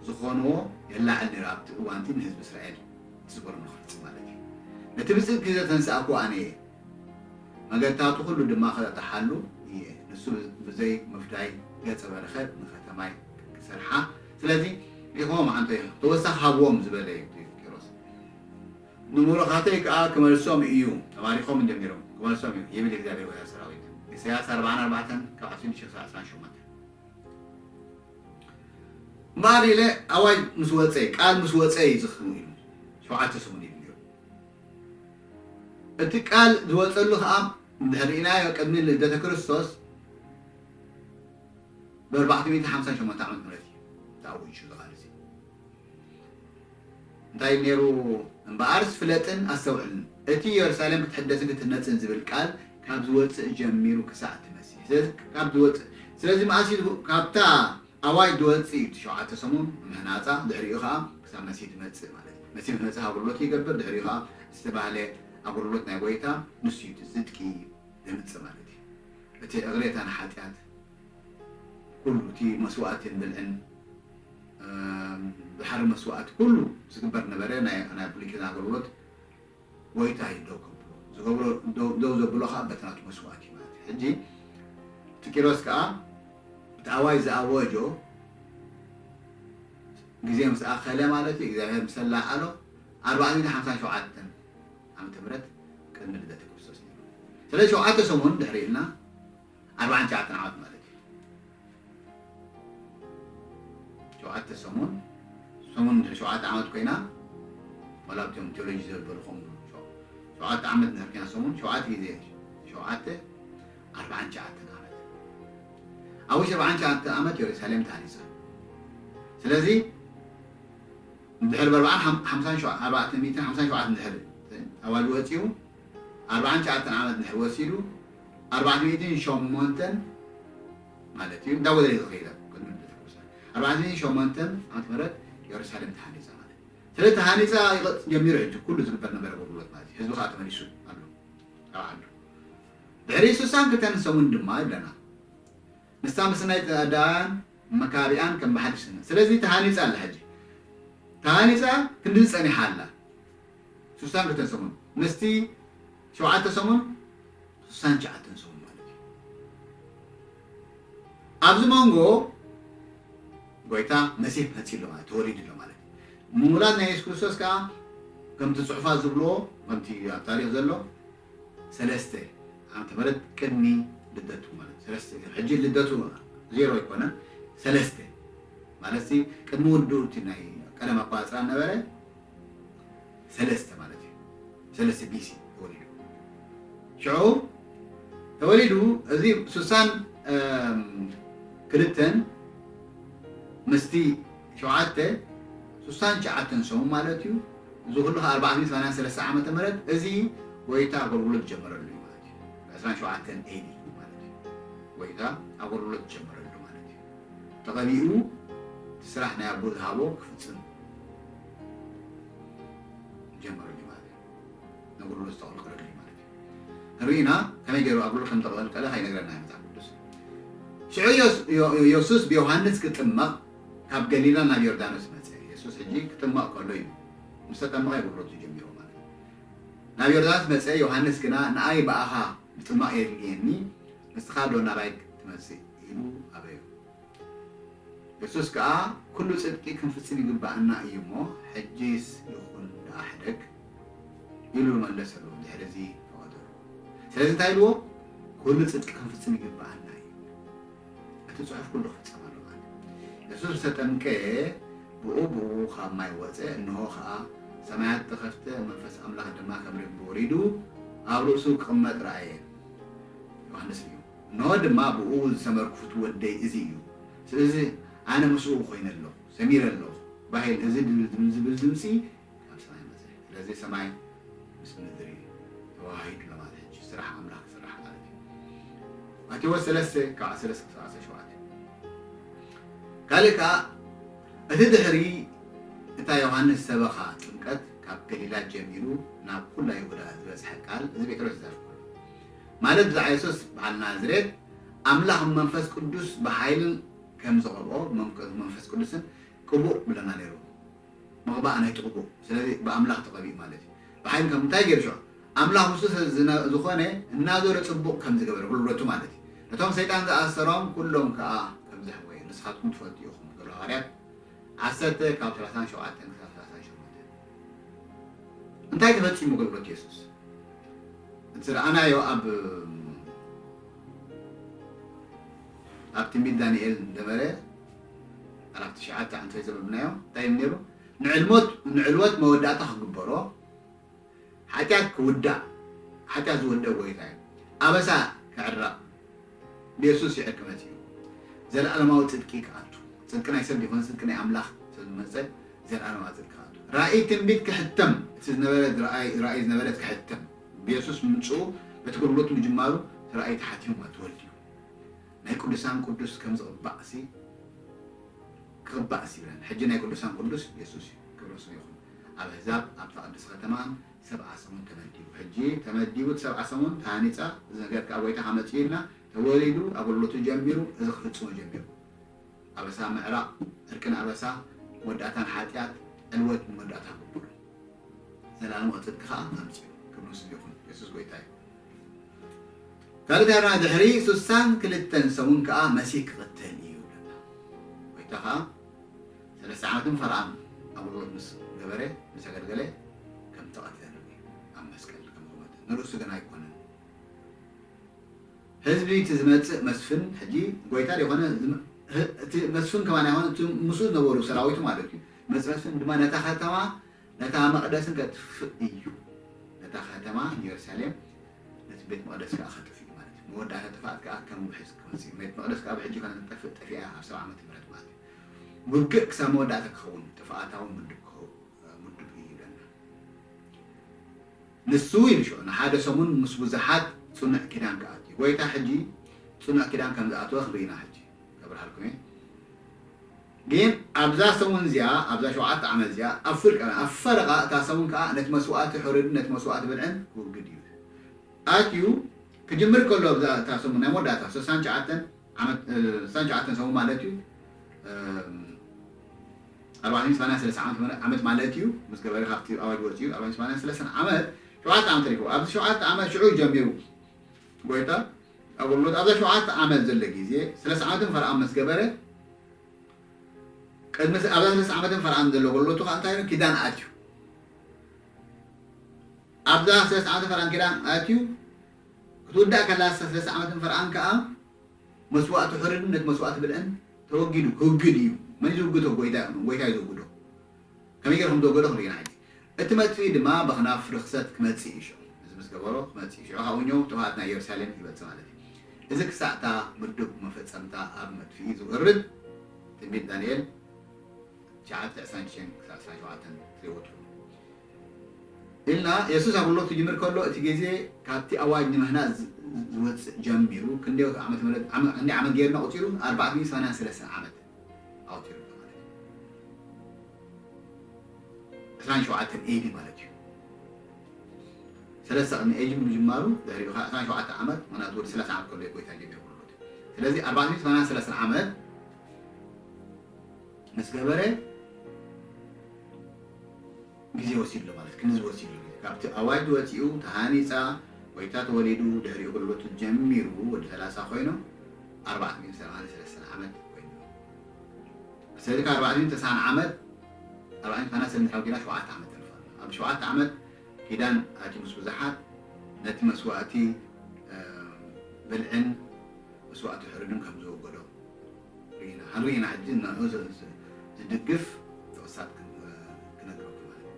ዝኾንዎ የላዕል ነይሩ ኣብቲ እዋንቲ ንህዝቢ እስራኤል እቲ ዝበሎ ንኽፍጽም ማለት እዩ። ነቲ ብጽድቂ ዘተንሳእኮ ኣነ እየ፣ መገድታቱ ኩሉ ድማ ክጣጥሓሉ እየ። ንሱ ብዘይ ምፍዳይ ገጸ በረኸት ንኸተማይ ክሰርሓ። ስለዚ ሪእኹሞ መዓንቶ እዩ ተወሳኺ ሃብዎም ዝበለ እዩ ቂሮስ። ንሙሩኻተይ ከኣ ክመልሶም እዩ፣ ተማሪኾም እንዲዮም ነይሮም፣ ክመልሶም እዩ ይብል እግዚኣብሔር ወያ ሰራዊት። ኢሳያስ ኣርባዓን ኣርባዕተን ካብ ዓሰርተ ሽዱሽተ ክሳብ ዓሰርተ ሸሞንተ። እምበኣር ኢለ ኣዋጅ ምስ ወፀ ቃል ምስ ወፀ እዩ ዝኽኑ ኢሉ ሸውዓተ ሰሙን ኢሉ ነይሩ። እቲ ቃል ዝወፀሉ ከዓ እንድሕር ርኢናዮ ቅድሚ ልደተ ክርስቶስ ብኣርባዕተ ሚእቲ ሓምሳን ሸሞንተ ዓመት ምረት እዩ ተኣዊጁ ዝቃል እዚ። እንታይ ነይሩ? እምበኣርስ ፍለጥን ኣስተውዕልን፣ እቲ ኢየሩሳሌም ክትሕደስን ክትህነጽን ዝብል ቃል ካብ ዝወጽእ ጀሚሩ ክሳዕ እቲ መሲሕ። ስለዚ ካብ ዝወጽእ፣ ስለዚ መኣስ እዩ ካብታ ኣዋጅ ዝወጽእ እዩ፣ እቲ ሸውዓተ ሰሙን ምህናጻ፣ ድሕሪኡ ኸኣ ክሳብ መሲሕ ዝመጽእ ማለት እዩ። መሲሕ ዝመጽእ ኣገልግሎት ይገብር፣ ድሕሪኡ ኸኣ ዝተባህለ ኣገልግሎት ናይ ጎይታ ንሱ እዩ፣ እቲ ጽድቂ ዘምጽእ ማለት እዩ። እቲ እቕሬታ ንሓጢኣት ኩሉ፣ እቲ መስዋእትን ብልዕን፣ እም፣ ድሓሪ መስዋእቲ ኩሉ ዝግበር ነበረ። ናይ፣ ናይ ብሉይ ኪዳን ኣገልግሎት ጎይታ እዩ ደው ከብሎ። ዝገብሮ፣ ደው፣ ደው ዘብሎ ኸዓ በቲ ናቱ መስዋእቲ እዩ ማለት እዩ። ሕጂ እቲ ቂሮስ ከኣ እቲ ኣዋጅ ዝኣወጆ ግዜ ምስ ኣኸለ ማለት እዩ፣ እግዚኣብሔር ምስ ኣላዓሎ ኣርባዕተ ሚእቲ ሓምሳን ሸውዓተን ዓመተ ምህረት ቅድሚ ልደተ ክርስቶስ ነይሩ። ስለዚ ሸውዓተ ሰሙን ድሕሪ ኢልና ኣርባዓን ትሽዓተን ዓመት ማለት እዩ። ሸውዓተ ሰሙን ሰሙን ድሕሪ ሸውዓተ ዓመት ኮይና፣ ዋላ ኣብቶም ቴዎሎጂ ዘበልኹም ሸውዓተ ዓመት ንድሕር ኮይና ሰሙን ሸውዓተ ግዜ ሸውዓተ ኣርባዓን ትሽዓተን ዓመት። ኣብ ውሽጢ ኣርባዓን ትሽዓተን ዓመት የሩሳሌም ተሃኒፃ። ስለዚ ድሕሪ ኣርባዓን ሓምሳን ሸውዓተ ኣርባዕተ ሚእትን ሓምሳን ሸውዓተን ድሕሪ ኣዋጅ ወፂኡ ኣርባዓን ትሽዓተን ዓመት ድሕሪ ወሲዱ ኣርባዕተ ሚእትን ሸሞንተን ማለት እዩ እንዳጎደለ ዝኸይደ ቅድሚ ልደተ ክርስቶስ ኣርባዕተ ሚእትን ሸሞንተን ዓመተ ምህረት የሩሳሌም ተሃኒፃ ማለት እዩ። ስለ ተሃኒፃ ይቐፅ ጀሚሩ ሕጂ ኩሉ ዝግበር ነበረ ኣገልግሎት ማለት እዩ። ህዝቢ ከዓ ተመሊሱ ኣሎ ኣብ ዓዱ። ድሕሪ ስሳን ክልተን ሰሙን ድማ ይብለና ንሳ ምስ ናይ ዳያን መካቢኣን ከም ብሓድሽ ስነ ስለዚ ተሃኒፃ ኣላ ሕጂ ተሃኒፃ ክንድዚ ፀኒሓ ኣላ። ስሳን ክልተን ሰሙን ምስቲ ሸውዓተ ሰሙን ስሳን ትሽዓተን ሰሙን ማለት እዩ። ኣብዚ መንጎ ጎይታ መሲሕ መፂ ኣሎ ማለት ተወሊዱ ኣሎ ማለት እዩ። ምውላድ ናይ የሱስ ክርስቶስ ከዓ ከምቲ ፅሑፋት ዝብልዎ ከምቲ ኣብ ታሪክ ዘሎ ሰለስተ ዓመተ ምህረት ቅድሚ ልደቱ ማለት ሰለስተ ሕጂ ልደቱ ዜሮ ኣይኮነን ሰለስተ ማለት ቅድሚ ውድኡ እቲ ናይ ቀደም ኣቋፅራ ነበረ ሰለስተ ማለት እዩ። ሰለስተ ቢሲ ተወሊዱ ሽዑ ተወሊዱ እዚ ስሳን ክልተን ምስቲ ሸውዓተ ስሳን ትሽዓተን ሰሙ ማለት እዩ። እዚ ኩሉ ከዓ ኣርባዕተ ሚእትን ሰማንያን ሰለስተ ዓመተ ምህረት እዚ ጎይታ ኣገልግሎት ዝጀመረሉ እዩ ማለት እዩ። ዕስራን ሸውዓተን ኤዲ ማለት እዩ። ጎይታ ኣገልግሎት ዝጀመረሉ ማለት እዩ። ተቐቢኡ እቲ ስራሕ ናይ ኣቦ ዝሃቦ ክፍፅም ጀመረሉ ማለት እዩ። ነግርሎ ዝተቐልቀለሉ ማለት እዩ። ንርኢና ከመይ ገይሩ ኣግሉ ከም ተቐልቀለ ከይነግረና እዩ መጽሓፍ ቅዱስ። ሽዑ የሱስ ብዮሃንስ ክጥመቕ ካብ ገሊላ ናብ ዮርዳኖስ መጸ። የሱስ ሕጂ ክጥመቕ ከሎ እዩ ምስ ተጠመቐ የገልግሎቱ ጀሚሩ ማለት እዩ። ናብ ዮርዳኖስ መጸ። ዮሃንስ ግና ንኣይ ብኣኻ ምጥማቕ የድልየኒ ንስኻ ዶ ናባይ ትመጽእ ኢሉ ኣበዮ። የሱስ ከኣ፣ "ኩሉ ጽድቂ ክንፍጽም ይግብኣና እዩ እሞ፣ ሕጂስ ይኹን ደኣ ሕደግ" ኢሉ መለሰሉ። ድሕርዚ ፈቐደሉ። ስለዚ እንታይ ኢልዎ? "ኩሉ ጽድቂ ክንፍጽም ይግብኣና እዩ። እቲ ጽሑፍ ኩሉ ክፍጸም ኣለዎ" ማለት። የሱስ ዝተጠምቀ ብኡ ብኡ ካብ ማይ ወጸ፣ እንሆ ኸኣ ሰማያት ተኸፍተ፣ መንፈስ ኣምላኽ ድማ ከም ርግቢ ወሪዱ ኣብ ርእሱ ክቕመጥ ረኣየ። ዮሃንስ እዩ። እንሆ ድማ ብኡ ዝተመርኩ ፍትው ወደይ እዚ እዩ፣ ስለዚ ኣነ ምስኡ ኮይነ ኣለኹ፣ ሰሚረ ኣለኹ፣ ባሂል እዚ ድብል ዝብል ድምጺ ካብ ሰማይ መጸ። ስለዚ ሰማይ ምስ ምድሪ ተዋሃሂዱ ለማለት ሕጂ ስራሕ ኣምላኽ ክስራሕ ማለት እዩ። ማቴዎስ ሰለስተ ካብ ዓሰርተ ሰለስተ ክሳብ ዓሰርተ ሸውዓተ። ካልእ ከኣ እቲ ድሕሪ እታ ዮሃንስ ሰበኻ ጥምቀት ካብ ገሊላ ጀሚሩ ናብ ኩላ ይሁዳ ዝበጽሐ ቃል እዚ ጴጥሮስ ይዛረብ ከሎ ማለት ብዛዕባ የሱስ በዓል ናዝሬት ኣምላኽ መንፈስ ቅዱስ ብሓይልን ከም ዝቐብኦ መንፈስ ቅዱስን ቅቡእ ብለና ነይሩ። ምቕባእ ናይ ትቕቡእ ስለዚ ብኣምላኽ ተቐቢኡ ማለት እዩ። ብሓይሊ ከም እንታይ ገይሩ ሽዑ ኣምላኽ ምስኡ ስለ ዝኾነ እናዞረ ጽቡቕ ከም ዝገበረ ብልብረቱ ማለት እዩ። ነቶም ሰይጣን ዝኣሰሮም ኩሎም ከኣ ከም ዘሕወየ ንስኻትኩም ትፈልጡ ኢኹም። ግብረ ሃዋርያት ዓሰርተ ካብ ሰላሳን ሸውዓተን ክሳብ ሰላሳን ሸሞንተን እንታይ ተፈጺሙ ኣገልግሎት የሱስ? እቲ ረኣናዮ ኣብ ኣብ ትንቢት ዳንኤል ነበረ ኣራት ትሽዓተ ዓንተ ዘበብናዮ እንታይ እዩ ነይሩ? ንዕልሞት ንዕልወት መወዳእታ ክግበሮ ሓጢኣት ክውዳእ ሓጢኣት ዝወደእ ጎይታ እዩ። ኣበሳ ክዕረቕ ብየሱስ ይዕርቂ መጺኡ። ዘለኣለማዊ ጽድቂ ክኣቱ ጽድቂ ናይ ሰብ ይኹን ጽድቂ ናይ ኣምላኽ ስለ ዝመጸ ዘለኣለማዊ ጽድቂ ክኣቱ ራእይ ትንቢት ክሕተም እቲ ዝነበረ ራእይ ዝነበረት ክሕተም ብየሱስ ምምጽኡ በቲ ኣገልግሎት ምጅማሩ እቲ ራእይ ተሓቲሙ ማለት ተወልድ እዩ። ናይ ቅዱሳን ቅዱስ ከም ዝቕባእ ሲ ክቕባእ ሲ ይብለን። ሕጂ ናይ ቅዱሳን ቅዱስ የሱስ እዩ። ክብሪ ስሙ ይኹን። ኣብ ኣህዛብ ኣብታ ቅድስቲ ከተማን ሰብዓ ሰሙን ተመዲቡ። ሕጂ ተመዲቡ እቲ ሰብዓ ሰሙን ተሃኒጻ እዚ ነገር ካብ ጎይታ ከመጽእ ኢልና ተወሊዱ ኣገልግሎቱ ጀሚሩ እዚ ክፍጽሞ ጀሚሩ። ኣበሳ ምዕራቕ ዕርቅን ኣበሳ መወዳእታን ሓጢኣት ዕልወት መወዳእታ ግብሩ። ዘላለማዊ ጽድቂ ከኣ ኣምጺኡ። ክብሪ ንስሙ ይኹን። የሱስ ጎይታ እዩ። ካልእ እንታይ ድሕሪ ስሳን ክልተን ሰሙን ከኣ መሲህ ክቕተል እዩ ይብለና። ጎይታ ከኣ ሰለስተ ዓመትን ፈርቓን ኣገልግሎት ምስ ገበረ ምስ ኣገልገለ ከም ተቐተለ ኣብ መስቀል ከም ዝሞተ ንርእሱ ግን ኣይኮነን። ህዝቢ እቲ ዝመጽእ መስፍን ሕጂ ጎይታ ዘይኮነ እቲ መስፍን ከማን ኣይኮነ እቲ ምስኡ ዝነበሩ ሰራዊቱ ማለት እዩ። መጽበስን ድማ ነታ ከተማ ነታ መቕደስን ከጥፍእ እዩ። ነታ ከተማ ንየሩሳሌም ነቲ ቤት መቕደስ ከኣ ከጥፍእ እዩ ማለት እዩ። መወዳእታ ጥፍኣት ከኣ ከም ውሕዝ ክመጽእ እዩ። ቤት መቕደስ ከኣ ብሕጂ ከነጠፍእ ጠፊኣ ኣብ ሰብዓ ዓመተ ምህረት ማለት እዩ። ውግእ ክሳብ መወዳእታ ክኸውን ጥፍኣታዊ ምድብ ክኸው-፣ ምድብ እዩ ይብለና። ንሱ ኢሉ ሽዑ ንሓደ ሰሙን ምስ ብዙሓት ጽኑዕ ኪዳን ክኣቱ እዩ። ጎይታ ሕጂ ጽኑዕ ኪዳን ከም ዝኣተወ ክንርኢ ኢና። ሕጂ ከብርሃልኩም እየ። ግን ኣብዛ ሰሙን እዚኣ፣ ኣብዛ ሸውዓተ ዓመት እዚኣ፣ ኣብ ፍርቀ-፣ ኣብ ፈረቓ እታ ሰሙን ከኣ ነቲ መስዋእቲ ሕሩድን ነቲ መስዋእቲ ብልዕን ክውግድ እዩ። ኣትዩ ክጅምር ከሎ ኣብዛ እታ ሰሙን ናይ መወዳእታ ስሳን ትሽዓተን ዓመት፣ እ፣ ስሳን ትሽዓተን ሰሙን ማለት እዩ። እም፣ ኣርባዕተ ሚእቲ ሰማንያን ሰለስተ ዓመት፣ ዓመት ማለት እዩ። ምስ ገበረ ካብቲ ኣዋጅ ወፂኡ ኣርባዕተ ሚእቲ ሰማንያን ሰለስተ ዓመት፣ ሸውዓተ ዓመት ተሪፉ። ኣብዚ ሸውዓተ ዓመት ሽዑ ጀሚሩ ጎይታ ኣገልግሎት ኣብዛ ሸውዓተ ዓመት ዘሎ ግዜ ሰለስተ ዓመትን ፈርቓን ምስ ገበረ፣ ቅድሚ ስ-፣ ኣብዛ ሰለስተ ዓመትን ፈርቓን ዘሎ ኣገልግሎቱ ከኣ እንታይ ኢሉ? ኪዳን ኣትዩ። ኣብዛ ሰለስተ ዓመትን ፈርቓን ኪዳን ኣትዩ ክትውዳእ ከላ ሰለስተ ዓመትን ፈርቓን ከኣ መስዋእቲ ሕሩድን ነቲ መስዋእቲ ብልዕን ተወጊዱ ክውግድ እዩ። መን እዩ ዝውግዶ? ጎይታ፣ ጎይታ እዩ ዝውግዶ። ከመይ ገይሩ ከም ዝወገዶ ክንርኢ ኢና ሕጂ። እቲ መጥፍኢ ድማ ብኽናፍ ርኽሰት ክመጽእ እዩ ሽዑ። እዚ ምስ ገበሮ ክመጽእ እዩ ሽዑ። ካብኡ ጥፍኣት ናይ የሩሳሌም ይመጽእ ማለት እዩ። እዚ ክሳዕ እታ ምዱብ መፈጸምታ ኣብ መጥፍኢ ዝወርድ ትንቢት ዳንኤል ትሽዓተ ዕስራን ሽዱሽተን ክሳብ ዕስራን ሸውዓተን ትሪእዎ ትኹኑ። ኢልና የሱስ ኣገልግሎት ክጅምር ከሎ እቲ ግዜ ካብቲ ኣዋጅ ንምህናጽ ዝ-፣ ዝወጽእ ጀሚሩ ክንደይ ዓመተ ምህረት፣ ዓመ-፣ ክንደይ ዓመት ገይርና ቆጺሩ? ኣርባዕተ ሚእቲ ሰማንያን ሰለስተን ዓመት ኣቑጺሩ ማለት እዩ። ዕስራን ሸውዓተን ኤ ዲ ማለት እዩ። ሰለስተ ቅድሚ ኤ ዲ ምጅማሩ ድሕሪኡ ከዓ ዕስራን ሸውዓተ ዓመት፣ ምኽንያቱ ወዲ ሰላሳ ዓመት ከሎ እዩ ጎይታ ጀሚሩ ኣገልግሎት። ስለዚ ኣርባዕተ ሚእቲ ሰማንያን ሰለስተን ዓመት ምስ ገበረ ግዜ ወሲድሉ ማለት፣ ክንዚ ወሲድሉ ግዜ። ካብቲ ኣዋጅ ወፂኡ፣ ተሃኒፃ፣ ጎይታ ተወሊዱ፣ ድሕሪኡ ኣገልግሎቱ ጀሚሩ፣ ወዲ ሰላሳ ኮይኑ፣ ኣርባዕተ ሚእቲ ሰማንያን ሰለስተን ዓመት ኮይኑ። ስለዚ ካብ ኣርባዕተ ሚእቲ ተስዓን ዓመት፣ ኣርባዕተ ሚእቲ ሰማንያን ሰለስተን ሓቢርና ሸውዓተ ዓመት ተርፋ ኣሎ። ኣብ ሸውዓተ ዓመት ኪዳን ኣትዩ ምስ ብዙሓት፣ ነቲ መስዋእቲ፣ እ፣ ብልዕን መስዋእቲ ሕሩድን ከም ዝወገዶ ርኢና። ክንርኢ ኢና ሕጂ ንዕኡ ዝ-፣ ዝ-፣ ዝድግፍ ጥቕሳት ክን-፣ ክነግረኩም ማለት እዩ።